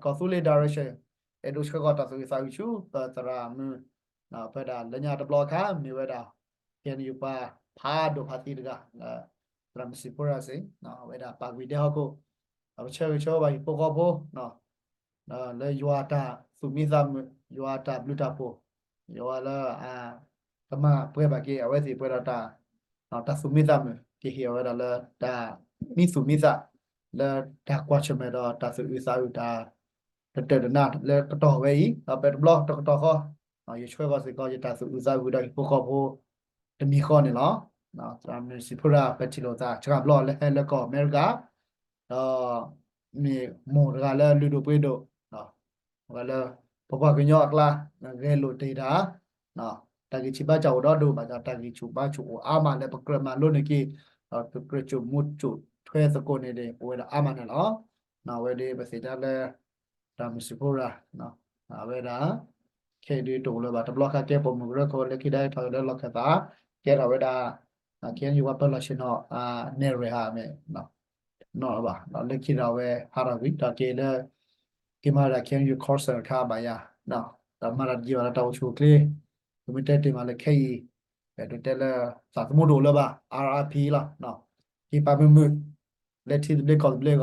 ကီၢ်သူလ့ၤ direction အဲၣ်ဒိးဆှၢဃီၤတၢ်သူၣ်အုးသးအုးဆူ ပသရၣ်မုၣ် ပဝဲဒၣ်လၢညါတဘျီအခါ မ့ၢ်ဝဲဒၣ် KNU ပှၤဖးဒိၣ်ဖးသံတဂၤ သရၣ်မုၣ်စံၣ်ဖိရၣ်စ့ၢ် အဝဲဒၣ်ပာ်ကွံာ်ဒဲဟီၣ်ခိၣ် ပဆၢဂ့ၤဆၢဝါဘၣ်ဟံၣ်ဖိဃီဖိ လၢယွၤတၢ်သူၣ်မံသးမုာ် ယွၤတၢ်ဘျုးတၢ်ဖှိၣ် ယွၤလၢ ကမၤပှဲၤဘၣ်က့ၤ အဝဲသ့ၣ်ပှဲၤဒီးတၢ် တၢ်သူၣ်မံသးမုာ် ကဟ့ၣ်အဝဲဒၣ်လၢတၢ်မံသူၣ်မံသး လၢတၢ်ကွၢ်ဆၢၣ်မဲာ်ဒီးတၢ်သူၣ်အုးသးအုးတၢ် တတၢၢ်တနါလၢကတီၢ်ဝဲအံၤ ဒီးပတဘျီတကတီၢ်ဃီ ယဆှၢဃီၤစ့ၢ်ကီး ယတၢ်သူၣ်အုးသးအုးဒီးဟံၣ်ဖိဃီဖိ တမံၤဃီန့ၣ်လီၤ. သရၣ်မုၣ်စံၣ်ဖိရၣ် ပထံၣ်လိာ်သးစှၤဘျီလၢဟဲလၢကီၢ်အမဲရကၤ ဒီးမ့ၢ်မိၢ်တဂၤလၢလုၢ်ဒိၣ်ပှ့ၤဒိၣ် အဝဲလၢ ပပှၤကညီအကျါ ဂဲၤလိာ်တ့ၢ်တၢ် တၢ်ဂံၢ်ဆံးဘါစၢ်အိၣ်ဒီဒိၣ်ဘၣ်ဒီး တၢ်ဂံၢ်ဆူၣ်ဘါဆူၣ်အိၣ်အါမးလၢပကြၢးမၤလိန့ၢ်က့ၤ ဒီးပကြၢးကၠိၣ်မူကၠိၣ်ထွဲသကိးန့ၣ်ဒီး ပဝဲဒၣ်အါမးန့ၣ်လီၤ. အဝဲဒၣ်ပသ့ၣ်ညါလၢ သရၣ်မုၣ်စံၣ်ဖိရၣ် အဝဲဒၣ် ခဲအံၤဒုးတအိၣ်လၢၤဘၣ် တဘျီဃီကဲပိာ်မုၣ်ကရၢခိၣ် လၢခံဒၣ်ထီၣ်လၢလီၢ်ခၢၣ်သး ကဲထီၣ်ဝဲဒၣ် KNU ပှၤပၢၤလီၢ်ဆ့ၣ်နီၤ နဲၣ်ရွဲၣ်ဟးမ့ၢ် နီၢ်ဘၣ် လၢခံဒီးအဝဲဟးထီၣ်ကွံာ် ဒီးက့ၤလၢ က့ၤမၤဒၣ် KNU conference အခါဘၣ်ယၤ ဒီးမၤတၢ်တယံာ်ဘၣ်ဒီးတၢ်အိၣ်ဆူၣ်အိၣ်ချ့ ပမ့ၢ်တဲတ့ၢ်မးလၢခဲအံၤ ပအဲၣ်ဒိးတဲလၢ သးသမူတအိၣ်လၢၤဘၣ် RRP လီၤ. က့ၤပာ်မုာ်မုာ် လၢထံသဘျ့ကီၢ်သဘျ့အဂီၢ်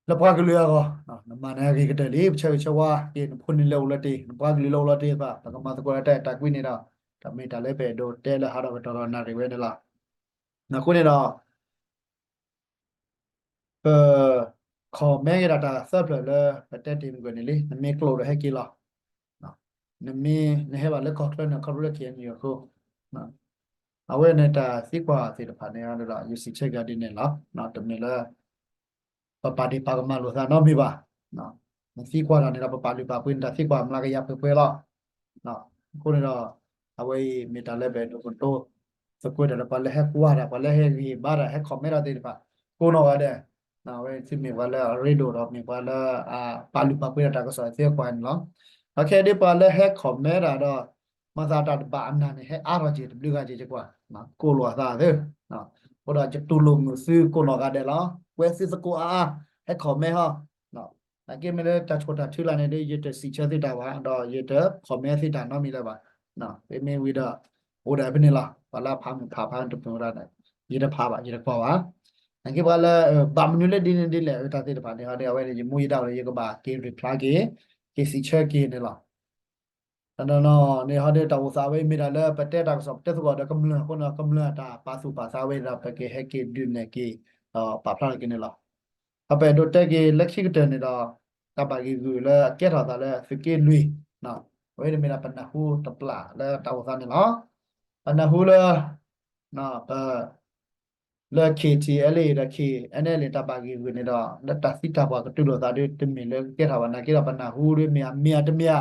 လၢပှၤကလုာ်အဂီၢ် နမၤနၤဂ့ၤကတၢၢ်လံ ပဆၢဂ့ၤဆၢဝါက့ၤ နဖိန့ၣ်လၢအိၣ်လီၤတ့ၢ် နပှၤကလုာ်လၢအိၣ်လီၤတ့ၢ်သ့ၣ်တဖၣ် ပကမၤသကိးတၢ်အဲၣ်တၢ်ကွံန့ၣ်ဒီး တၢ်မ့ၢ်တၢ်လၢပအဲၣ်ဒိးတဲလၢဟးထီၣ်ကတီၢ်ဒီးနၣ်ရံၣ်ဝဲန့ၣ်လီၤ. အဃိန့ၣ်ဒီး ပ comment က့ၤဒၣ်တၢ်သၢဖျၢၣ်လၢပတဲတ့ၢ်မုၢ်ကွံာ်န့ၣ်လံ နမ့ၢ်ကျိာ်ဒီးဟဲက့ၤလီၤ. နမ့ၢ်နဟဲဘၣ်လၢကီၢ်ချၢန့ၣ် ခီဖျိလၢ KNU အဃိ အဝဲန့ၣ်တၢ်သံကွၢ်သ့ၣ်တဖၣ်န့ၣ်ဒီး ယစံးဆၢက့ၤဒ်န့ၣ်လီၤ. တမ့ၢ်လၢ ပပာ်ဒ့ၣ်ပာ်ကမၣ်လိာ်သးနီတမံၤဘၣ်. နသံကွၢ်တၢ်န့ၣ်ဒီး ပပာ်လုၢ်ပာ်ပှ့ၤန့ၣ် တၢ်သံကွၢ်မျးကယၤပှဲၤပှဲၤလီၤ. အဃိန့ၣ်ဒီး အဝဲအံၤမ့ၢ်တၢ်လၢပအဲၣ်ဒိးကတိၤသကိးတၢ်ဒီး ပှၤလၢဟဲကွၢ်တၢ် ပှၤလၢဟဲဂံၢ်ဘါတၢ် ဟဲ comment တၢ်သ့ၣ်တဖၣ် ကိးနီၢ်ဂၤဒဲး အဝဲသုမ့ၢ်ပှၤလၢအရ့ဒိၣ်ဒီး မ့ၢ်ပှၤလၢ ပာ်လုၢ်ပာ်ပှ့ၤတၢ်တၢ်ကစီၣ်သ့ကွၢ်န့ၣ်လီၤ. ဒီးခဲအံၤဒ်ပှၤလၢဟဲ comment တၢ်ဒီး မၤသးတၢ်တဘၣ်အနၢ်န့ၣ် ဟဲအါထီၣ်က့ၤတဘျုးဂၤက့ၤကကွၢ် ကိးလိာ်အသးသ့ အဃိဒီးယတူၢ်လိာ်မုာ်သုကိးနီၢ်ဂၤဒဲးလီၤ. ကွဲသုသကိးအါအါ ဟဲ comment ဟီ နာ်က့မ့ၢ်လၢတၢ်ဆိၣ်တၢ်ထုလာ်န့ၣ်ဒီး ယတစံးဆၢသုတၢ်ဘၣ် ဒီးယတ comment သုတၢ်နီတမံၤလၢၤဘၣ်. မ့မ့ၢ်ဝံၤဒီး အိၣ်ဒၣ်ဖဲန့ၣ်လီၤ. ပှၤလၢအဖးမုာ်ဖးဖးတမုာ်ဝဲဒၣ် ယတဖးဘၣ် ယတကွၢ်ဘၣ်. နာ်က့ပှၤလၢ ဘၣ်မနုၤလၢဒ်န့ၣ်ဒ်လဲၣ် တၢ်သ့ၣ်တဖၣ်န့ၣ်ဟီဒီး အဝဲန့ၣ် ယမူယဒါဒီး ယကဘၣ်က့ၤ reply က့ၤ က့ၤစံးဆၢက့ၤန့ၣ်လီၤ. တနီၤနီၤန့ၣ်ဟီဒီး တၢ်အိၣ်သးဝဲမ့ၢ်ဒၣ်လၢပတဲတၢ်ကစီၣ် ပတဲသကိးဒီးကမျၢၢ်အဃိန့ၣ် ကမျၢၢ်တၢ်ပာ်သူၣ်ပာ်သးဝဲဒီး ပကဟဲက့ၤဒုးနဲၣ်က့ၤ ဒီးပာ်ဖျါထီၣ်က့ၤန့ၣ်လီၤ. အပအဲၣ်ဒိးတဲက့ၤလၢခံကတၢၢ်န့ၣ်ဒီး တၢ်ဘၣ်ဂံာ်ဂုာ်လၢအကဲထီၣ်သးလၢသုးက့လွံၢ် အဝဲန့ၣ်မ့ၢ်ဒၣ်ပနၢ်ဟူတပျၢ်လၢတၢ်အိၣ်သးန့ၣ်လီၤ. ပနၢ်ဟူလၢ ပ လၢ KTLA ဒီး KNLA တၢ်ဘၣ်ဂံာ်ဂုာ်န့ၣ်ဒီး လၢတၢ်သံတၢ်ပှၢ်ကတုၤလိာ်သးဒီး တမ့ၢ်လၢကဲထီၣ်ဘၣ်နာ်က့ဒီး ပနၢ်ဟူဒီးမ့ၢ်အမ့ၢ်အတမ့ၢ်ဧါ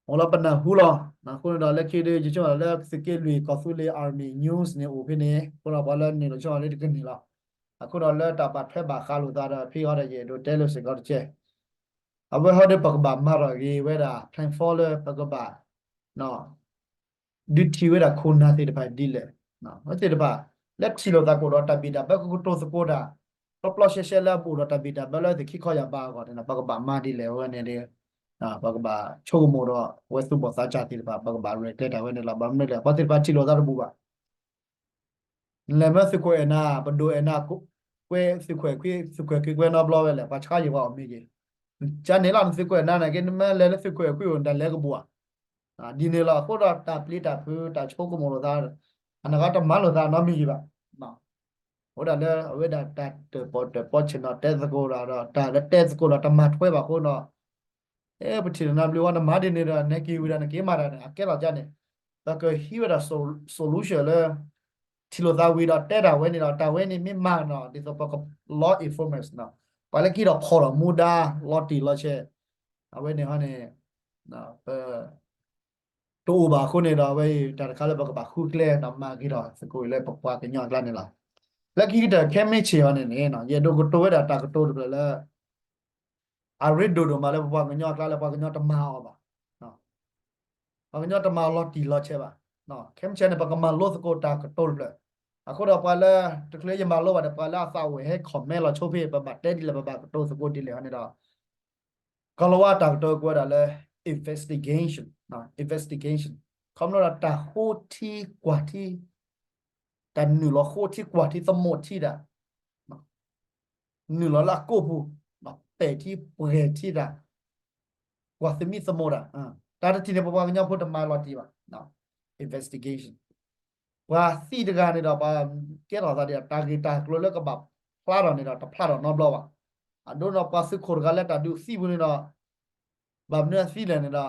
အိၣ်လီၤပနၢ်ဟူလီၤ. အဃိန့ၣ်ဒီး လၢခံဒီး ယဆိကမိၣ်လၢသုးက့လွံၢ်ကီၢ်သူလ့ၤ Army News န့ၣ်အိၣ်ဖဲန့ၣ် အဃိဒီးပှၤလၢန့ၣ်ဒီး ဆိကမိၣ်လၢတကန့ၢ်လီၤ. အဃိဒီးလၢတၢ်ဘၣ်ထွဲဘၣ်ဃးလိာ်သးဒီး ဖဲအံၤဒီး ယအဲၣ်ဒိးတဲလိာ်စ့ၢ်ကီးတကဲး အဝဲဟီဒီးပကဘၣ်မၤထီၣ်ဂ့ၤဝဲဒၣ် plan four လၢပကဘၣ် ဒုးထံၣ်ဝဲဒၣ်ခိၣ်နၢ်သ့ၣ်တဖၣ်ဒ်လဲၣ်. အဝဲသ့ၣ်တဖၣ် လၢထံၣ်လိာ်သးကအိၣ်ဒီးတၢ်ဘံၣ်တၢ်ဘၢ ကကတိၤသကိးတၢ် ပျီပျီရှဲရှဲလၢအဘူးဒီးတၢ်ဘံၣ်တၢ်ဘၢလၢသုးခံခီယာ်ဘးအဂီၢ်န့ၣ် ပကဘၣ်မၤဒ်လဲၣ်ဝဲန့ၣ်ဒီး ပကဘၣ်ဆိကမိၣ်ဒီး အဝဲသူၣ်ဘီၣ်သးစၢ်သ့ၣ်တဖၣ် ပကဘၣ်ရဲၣ်ကျဲၤတၢ်ဝဲန့ၣ်လီၤ. ဘၣ်မနုၤလဲၣ် ပှၤသ့ၣ်တဖၣ်ထံၣ်လိာ်သးတဘူးဘၣ် နလဲၤမၢသုးခိၣ်အဲၣ်နၤ ပဒိၣ်အဲၣ်နၤ ကွဲသုးခိၣ်အဲၣ်ခွံ သုးခိၣ်အဲၣ်ခွံကွဲနီတဘျီဝဲလဲၣ် ပှၤဆှါယံၤပှၤအီၣ်မ့ၢ်က့ၤ ကန့ၣ်လီၤ နသုးခိၣ်အဲၣ်နၤန့ၣ်က့ နမ့ၢ်လဲၤလၢသုးခိၣ်အဲၣ်ခွံအိၣ် နတၢ်လဲၤကဘှီၣ်ဧါ ဒ်န့ၣ်လီၤ. အဃိဒီးတၢ်ပျံၤတၢ်ဖုး တၢ်ဆိကမိၣ်လိာ်သး အနီၢ်ကီၢ်တမၤလိာ်သးနီတမံၤဘၣ်. အဃိဒၣ်လၢအဝဲဒၣ်တၢ်တၢၣ်ပီၣ်တၢၣ်ပီဆ့ၣ်နီၤတဲသကိးဒီး တၢ်လၢတဲသကိးဒီးတမၤထွဲဘၣ်အဃိဒီး အဲ ပထံၣ်လိာ်နၤဘျုးဝဲ နမၤဒ်န့ၣ်ဒီး နက့ၤဝံၤဒီးနက့ၤမၤတၢ်န့ၣ် အကဲထီၣ်ကန့ၣ် ပကဟံးဝဲဒၣ် solution လၢ ထံၣ်လိာ်သးဝံၤဒီးတဲတၢ်ဝဲန့ၣ်ဒီး တၢ်ဝဲန့ၣ်မ့ၢ်မၤနီၤ ဒ်သိးပက law enforcement နီၤ ပှၤလၢကဟံးထီၣ်ဖီၣ်ထီၣ်မူဒါ လီၤတံၢ်လီၤဆဲး အဝဲန့ၣ်ဟီန့ၣ် ပ တအိၣ်ဘၣ်အဃိန့ၣ်ဒီး အဝဲအံၤတၢ်တခါလၢပကဘၣ်ဃုကျဲဒီးမၤဂ့ၤထီၣ်သကိးအံၤလၢပပှၤကညီအကျါန့ၣ်လီၤ. လၢခံကတၢၢ် ခဲမ့ၢ်ဆ့ၣ်အီၤန့ၣ်န့ၣ် ယအဲၣ်ဒိးကတိၤဝဲဒၣ်တၢ်ကတိၤတဖျၢၣ်လၢ အရ့ဒိၣ်ဒိၣ်မးလၢပပှၤကညီအကျါလၢပှၤကညီတမၤအီၤဘၣ်. ပှၤကညီတမၤအီၤလီၤတံၢ်လီၤဆဲးဘၣ်. ခဲမ့ၢ်ဆ့ၣ်န့ၣ် ပကမၤလိသကိးတၢ်ကတိၤတဖျၢၣ်. အဃိဒီးပှၤလၢ တချုးယမၤလိဘၣ်ဒီး ပှၤလၢအသးအိၣ်ဟဲ comment လီၤဆိဖဲ ပဘၣ်တဲဒ်လဲၣ် ပဘၣ်ကတိၤသကိးဒ်လဲၣ်ဟီန့ၣ်ဒီး ကီၤလၤဝါတၢ်ကတိၤကွဲးဒၣ်လၢ investigation, investigation ခီဖျိဒီးတၢ်ဃိထံကွၢ်ထံ, တၢ်နုာ်လီၤဃိထံကွၢ်ထံသမိးထံတၢ်, နုာ်လီၤလၢအကိာ်ပူၤ, ပဲာ်ထံပှဲၤထံတၢ်, ကွၢ်သမံသမိးတၢ်, တၢ်တထံၣ်န့ၣ် ပပှၤကညီဖိတမၤလီၤတံၢ်ဘၣ်, investigation ပှၤသံတဂၤန့ၣ်ဒီး ပှၤကဲထီၣ်သးဒီး တၢ်ဂ့ၢ်တၢ်ကျိၤလၢကဘၣ်ဖျါထီၣ်န့ၣ်ဒီး တဖျါထီၣ်နီတဘျီဘၣ်. အဒိဒီးပှၤသုးခိၣ်တဂၤလၢတၢ်ဒုးသံပူၤန့ၣ်ဒီး ဘၣ်မနုၤအသံလဲၣ်န့ၣ်ဒီး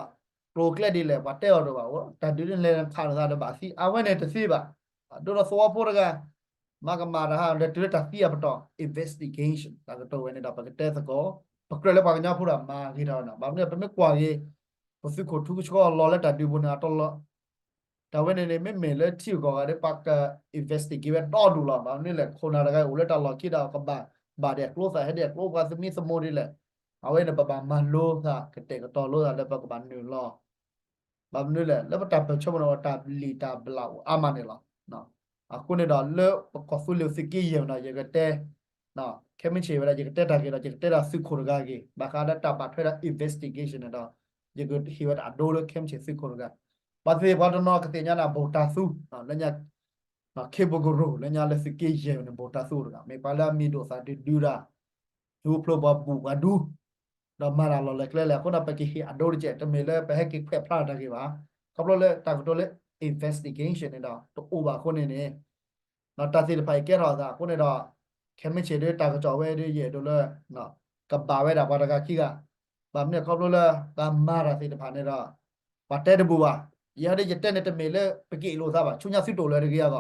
ကျိၤကျဲဒ်လဲၣ် ပှၤတဲအီၤတအိၣ်ဘၣ်, တၢ်ဒုးဒ်လဲၣ်ခးလိာ်သးဒီးဘၣ်သံ အဝဲန့ၣ်တသ့ဘၣ်. အဒိဒီးသဝီဖိတဂၤ မၤကမၣ်တၢ်ဟး လဲၤတုၤလၢတၢ်သံအပတီၢ် investigation တၢ်ကတိၤဝဲန့ၣ်ဒီး ပကတဲသကိး ပကြၢးလၢပှၤကညီဖိဒီးမၤဂ့ၤထီၣ်ဝဲန့ၣ် ဘၣ်မနုၤပမ့ၢ်ကွၢ်က့ၤ ပသုးခိၣ်ထူကဆှီလီၤလၢတၢ်ဒုးပူၤန့ၣ် အတလီၤ တၢ်ဝဲန့ၣ်န့ၣ် မ့မ့ၢ်လၢထံဂုၤကီၢ်ဂၤဒီး ပှၤက investigate ဝဲတီဒူၣ်လီၤ. ဘၣ်မနုၤလဲၣ် ခိၣ်နၢ်တဂၤအိၣ်လၢတၢ်လီၢ်ခံဒီး ကဘၣ်ဘၣ်ဒဲးကျိသး ဟဲဒဲးကျိပှၤသမံသမိးဒ်လဲၣ်. အဝဲန့ၣ် ပဘၣ်မၤလိသး ကတဲာ်ကတီၤလိသးလၢပကဘၣ်နုာ်လီၤ ဘၣ်မနုၤလဲၣ် လၢပတၢ်ပၢၢ်ဆၢပူၤန့ၣ် တၢ်ဘျံးတၢ်ဘျးအိၣ်အါမးန့ၣ်လီၤ. အဃိန့ၣ်ဒီး လၢပကီၢ်သူလ့ၤသုးက့ယဲၢ်မးဒီး ယကတဲ ခဲမုၢ်ဆ့ၣ်ဝဲဒၣ် ယကတဲတၢ်ဂ့ၤဒီး ယကတဲတၢ်သုးခိၣ်တဂၤဂ့ၤ ဘၣ်ဃးလၢတၢ်ဘၣ်ထွဲဒီး investigation န့ၣ်ဒီး ယကဟ့ၣ်ဝဲဒၣ်အဒိလၢခဲမုၢ်ဆ့ၣ်သုးခိၣ်တဂၤ ပှၤသ့ၣ်ပှၤတနီၤကသ့ၣ်ညါန့ၣ် ဘိၣ်တၢ်သူ လၢညါ ခ့ဘိကရိၤ လၢညါလၢသုးက့ယဲၢ်န့ၣ် ဘိၣ်တၢ်သူတဂၤ မ့ၢ်ပှၤလၢအမံၤဒိၣ်သးဒုးဒုးတၢ် ဒုးဖျိပှၤဘူၣ်ပှၤဒူ ဒီးမၤတၢ်လီၢ်လၢကျဲလဲၣ် အဃိဒီးပကဟ့ၣ်အဒိတကဲး တမ့ၢ်လၢပဟဲက့ၤခွဲးဖျါတၢ်ဂ့ၢ်ဘၣ်. ခီဖျိလၢတၢ်ကတိၤလၢ investigation န့ၣ်ဒီး တအိၣ်ဘၣ်အဃိန့ၣ်န့ၣ် တၢ်သ့ၣ်တဖၣ်အံၤကဲထီၣ်အသးအဃိန့ၣ်ဒီး ခဲမုၢ်ဆ့ၣ်ဒီးတၢ်ကစီၣ်ဝဲဒီး ယအဲၣ်ဒိးလၢ ကဘၣ်ဝဲဒၣ်ပှၤတဂၤခံဂၤ ဘၣ်မနုၤခီဖျိလၢ တၢ်မၤတၢ်သ့ၣ်တဖၣ်န့ၣ်ဒီး ပှၤတဲတဘူၣ်ဘၣ်. ယဲဒၣ်ယတဲန့ၣ်တမ့ၢ်လၢပက့ၤလိာ်သးဘၣ် ဆူညါသုတအိၣ်လၢၤတဂ့ၤအဂီၢ် တၢ်ယံာ်လ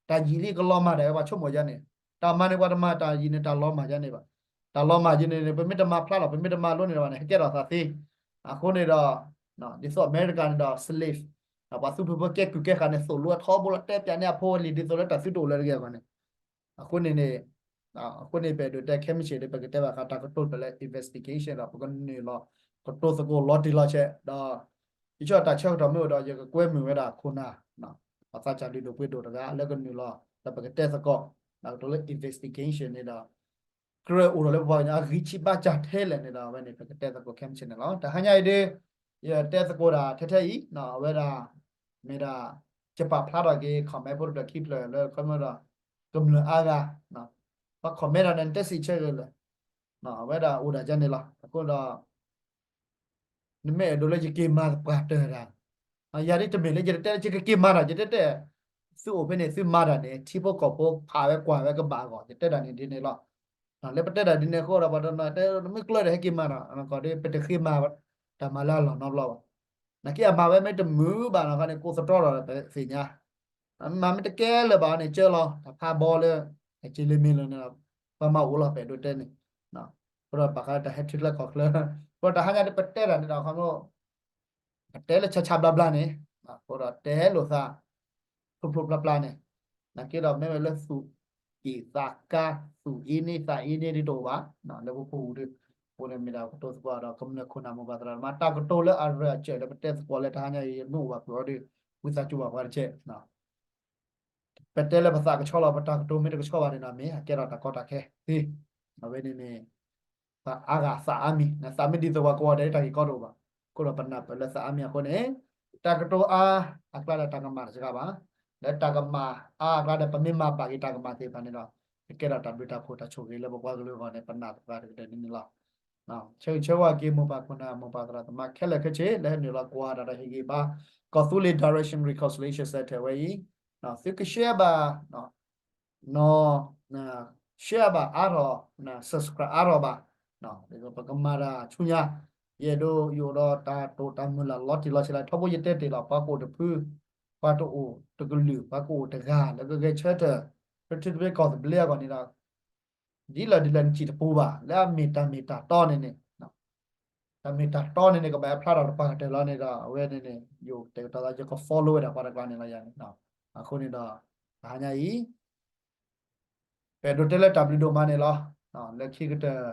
ံကလီၤမၢ်ဒၣ်ဝဲပှၤဆိကမိၣ်ယါန့ၣ် တၢ်မၤန့ၣ်ပှၤတမၤ တၢ်ယံာ်န့ၣ်တၢ်လီၤမၢ်ယါန့ၣ်ဘၣ်. တၢ်လီၤမၢ်ယါန့ၣ်န့ၣ် ပမ့ၢ်တမၤဖျါလီၤ ပမ့ၢ်တမၤလိန့ၣ်ဘၣ်န့ၣ် ဟဲကဲထီၣ်သးသ့. အဃိန့ၣ်ဒီး ဒ်သိးအမဲရကၤန့ၣ်ဒီး slave ပှၤသူဖုဖိကဲကုၢ်ကဲဃာ်န့ၣ် သိၣ်လိအထီဘိလီၤ တဲပၠးန့ၢ်အဖိအလံၤ ဒ်သိးလၢတၢ်သုတအိၣ်လၢၤတဂ့ၤအဂီၢ်န့ၣ် အဃိန့ၣ်န့ၣ် အဃိန့ၣ် ပအဲၣ်ဒိးတဲခဲမုၢ်ဆ့ၣ်ဒီး ပကတဲဘၣ်ဃးတၢ်ကတိၤတဖျၢၣ်လၢ investigation ဒီး ပကနုာ်လီၤ ကတိၤသကိးလီၤတံၢ်လီၤဆဲးဒီး ယဆိကမိၣ်တၢ်ဆၢကတီၢ်မ့ၢ်အိၣ်ဒီး ယကကွဲမုာ်ဝဲဒၣ်ခိၣ်နၢ် ပှၤသးစၢ်လုၢ်ဒိၣ်ပှ့ၤဒိၣ်တဂၤလၢကနုာ်လီၤ ဒီးပကတဲသကိး တၢ်ကတိၤလၢ investigation န့ၣ်ဒီး ကြၢးအိၣ်ဒီးလၢပပှၤကညီအဂံၢ်ဆံးဘါစၢ်ထဲလဲၣ်န့ၣ်ဒီး အဝဲန့ၣ် ပကတဲသကိးခဲမုၢ်ဆ့ၣ်န့ၣ်လီၤ. တဟါညါအံၤဒ် ယတဲသကိးတၢ်ထဲထဲအံၤ အဝဲဒၣ် မ့ၢ်ဒၣ် ယပာ်ဖျါထီၣ်က့ၤ comment ဖိတဖျၢၣ်ခံဖျၢၣ်လၢ comment ဒီး ကမျၢၢ်အါဂၤ ပှၤ comment တၢ်န့ၣ် နတဲစံးဆၢက့ၤလၢ အဝဲဒၣ်အိၣ်ဒၣ်ကဲန့ၣ်လီၤ. အဃိဒီး နမ့ၢ်အဲၣ်ဒိးလၢယက့ၤမၤပှၤတၢၢ်တၢ် ယၤဒ်တမ့ၢ်လၢယတတဲလၢယကက့ၤမၤတၢ် ယတဲတဲ သုအိၣ်ဖဲန့ၣ် သုမၤတၢ်န့ၣ် ထံဖိကီၢ်ဖိဖးဝဲကွၢ်ဝဲကဘၣ်အဂီၢ် ယတဲတၢ်န့ၣ်ဒ်န့ၣ်လီၤ. လၢပတဲတၢ်ဒ်န့ၣ်အဃိဒီး ပှၤတနီၤတဲ မ့ၢ်ကျၢၢ်ဒီးဟဲက့ၤမၤတၢ် ကီၢ်ဒ်ပတဃ့မၤတၢ်မၤလၢအလီၢ်နီတဘျီဘၣ်. နာ်က့အမၤဝဲမ့ၢ်တမုာ်ဘၣ်နီၤခီန့ၣ် ကိးသတြီဒီးပသ့ၣ်ညါ မၤမ့ၢ်တကဲလၢၤဘၣ်န့ၣ် ကၢလီၤ တၢ်ဖးဘီလၢ ကၠ့လ့မ့ၢ်လၢန့ၣ် ပှၤမၤအိၣ်လီၤ ပအဲၣ်ဒိးတဲန့ၣ် အဃိဒီးဘၣ်ဃးတၢ်ဟဲထံချၢကီၢ်ချၢ အဃိဒီးတဟါညါဒ်ပတဲတၢ်န့ၣ်ဒီး ခီဖျိ ပတဲလၢဆါဆါဘျါဘျါန့ၣ် အဃိဒီးတဲလိာ်သး ဖျိဖျိဖျါဖျါန့ၣ် နာ်က့ဒီးမ့ၢ်ဝဲလၢ သူၣ်က့ၣ်သးကါ သူၣ်အ့န့သးအ့န့ဒ်တအိၣ်ဘၣ် လၢပဖိပူၤဒ် အဃိန့ၣ်မ့ၢ်ဒၣ်ကတိၤသကိးဒီး ကမျၢၢ်ခိၣ်နၢ်မိၢ်ပၢ်သရၣ်သမါ တၢ်ကတိၤလၢအရၢၢ်အစၢၢ်လၢပတဲသကိးလၢတဟါညါအံၤ မ့ၢ်အိၣ်ဘၣ်ဖုးအီၤဒီး ဝံသးစူၤဘၣ်ပှၤတကဲး ပတဲလၢပသးကဆှီလီၤ ပတၢ်ကတိၤမ့ၢ်တကဆှီဘၣ်န့ၣ်ဒီး မ့ၢ်အကဲထီၣ်တၢ်ကီတၢ်ခဲသ့ အဝဲန့ၣ်န့ၣ် ပှၤအါဂၤသးအါမံၤ နသးမ့ၢ်ဒ်သိးပှၤကိးဂၤဒဲး တၢ်ဂ့ၢ်ကီတအိၣ်ဘၣ် အဃိဒီးပနၢ်ပၢၢ်လၢသးအါမံၤအဃိန့ၣ် တၢ်ကတိၤအါအကျါဒီးတၢ်ကမၣ်တစှၤဘၣ် လၢတၢ်ကမၣ်အါအကျါဒီး ပမ့ၢ်မၤဘၣ်က့ၤတၢ်ကမၣ်သ့ၣ်တဖၣ်န့ၣ်ဒီး ကကဲထီၣ်တၢ်ဘျုးတၢ်ဖှိၣ်တၢ်ဆိၣ်ဂ့ၤလၢပပှၤကလုာ်အဂီၢ်န့ၣ် ပနၢ်ပၢၢ်တကတၢၢ်န့ၣ်န့ၣ်လီၤ. ဆၢဂ့ၤဆၢဝါက့ၤမိၢ်ပၢ်ခိၣ်နၢ်မိၢ်ပၢ်သရၣ်သမါခဲလၢာ်ခဲဆ့ လၢဟဲနုာ်လီၤကွၢ်တၢ်ဒီးဟ့ၣ်ဂံၢ်ဘါ ကီၢ်သူလ့ၤ Direction Reconciliation Center ဝဲအံၤ သုက share ဘၣ် နီၤ share ဘၣ်အါထီၣ် subscribe အါထီၣ်ဘၣ် ပကမၤတၢ်ဆူညါ ယအဲၣ်ဒိးယအိၣ်ဒီးတၢ်တိာ်တၢ်မုၢ်လၢ်လီၤတံၢ်လီၤဆဲးလၢ ထီဘိယတဲတ့ၢ်လီၤ ပှၤကအိၣ်တဖု ပှၤတအိၣ်တကလုာ် ပှၤကအိၣ်တဂၤ လၢကဂဲၤဆၢထၢၣ် လၢထံသဘျ့ကီၢ်သဘျ့အဂီၢ်န့ၣ်ဒီး ဒ်လဲၣ်ဒ်လဲၣ်နစံၣ်တပူၤဘၣ် လၢအမ့ၢ်တၢ်မ့ၢ်တၢ်တီန့ၣ်န့ၣ် တၢ်မ့ၢ်တၢ်တီန့ၣ်န့ၣ် ကဘၣ်ဖျါထီၣ်တပှၢ်ကတၢၢ်လီၤန့ၣ်ဒီး အဝဲန့ၣ်န့ၣ် ယိၤတဲာ်ကတီၤသး ယက follow ဝဲဒၣ်ပှၤတကျါန့ၣ်လီၤယၤန့ၣ်. အဃိန့ၣ်ဒီး တဟါညါအံၤ ပအဲၣ်ဒိးတဲလၢတၢ်ဘျုးဒိၣ်မးန့ၣ်လီၤ. လၢခံကတၢၢ်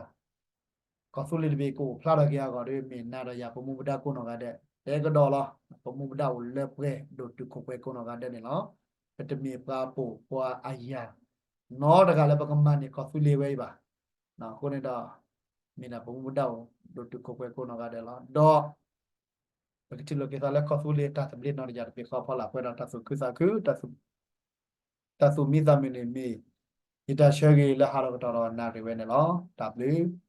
ကီၢ်သူလ့ၤတဘ့ၣ်ကအိၣ်ဖျါထီၣ်က့ၤအဂီၢ်ဒီး မ့ၢ်နၤဒီးယၤပမူပဒါကိးနီၢ်ဂၤဒဲး တဲကဒီးလီၤ. ပမူပဒါအိၣ်လၢပှဲၤဒိၣ်တုာ်ခိၣ်ပှဲၤကိးနီၢ်ဂၤဒဲးန့ၣ်လီၤ. ပတမ့ၢ်ပှၤပိာ်ပှၤအယၢ် နီတဂၤလၢပကမၤန့ၢ်ကီၢ်သူလ့ၤဝဲအံၤဘၣ်. အဃိန့ၣ်ဒီး မ့ၢ်ဒၣ်ပမူပဒါအိၣ်ဒိၣ်တုာ်ခိၣ်ပှဲၤကိးနီၢ်ဂၤဒဲးလီၤ. ဒီး ပကထံၣ်လိာ်က့ၤသးလၢကီၢ်သူလ့ၤတၢ်သဘျ့နီၢ်တယၢ်တဘ့ၣ်ဃီဖီလာ် ပှဲၤဒီးတၢ်သူၣ်ခုသးခု တၢ်သူၣ်မံသးမုာ်န့ၣ်မ့ၢ် ယတၢ်ဆၢဂ့ၤလၢဟးထီၣ်ကတီၢ်ဒီးနၣ်ရံၣ်ဝဲန့ၣ်လီၤ. တၢ်ဘျုး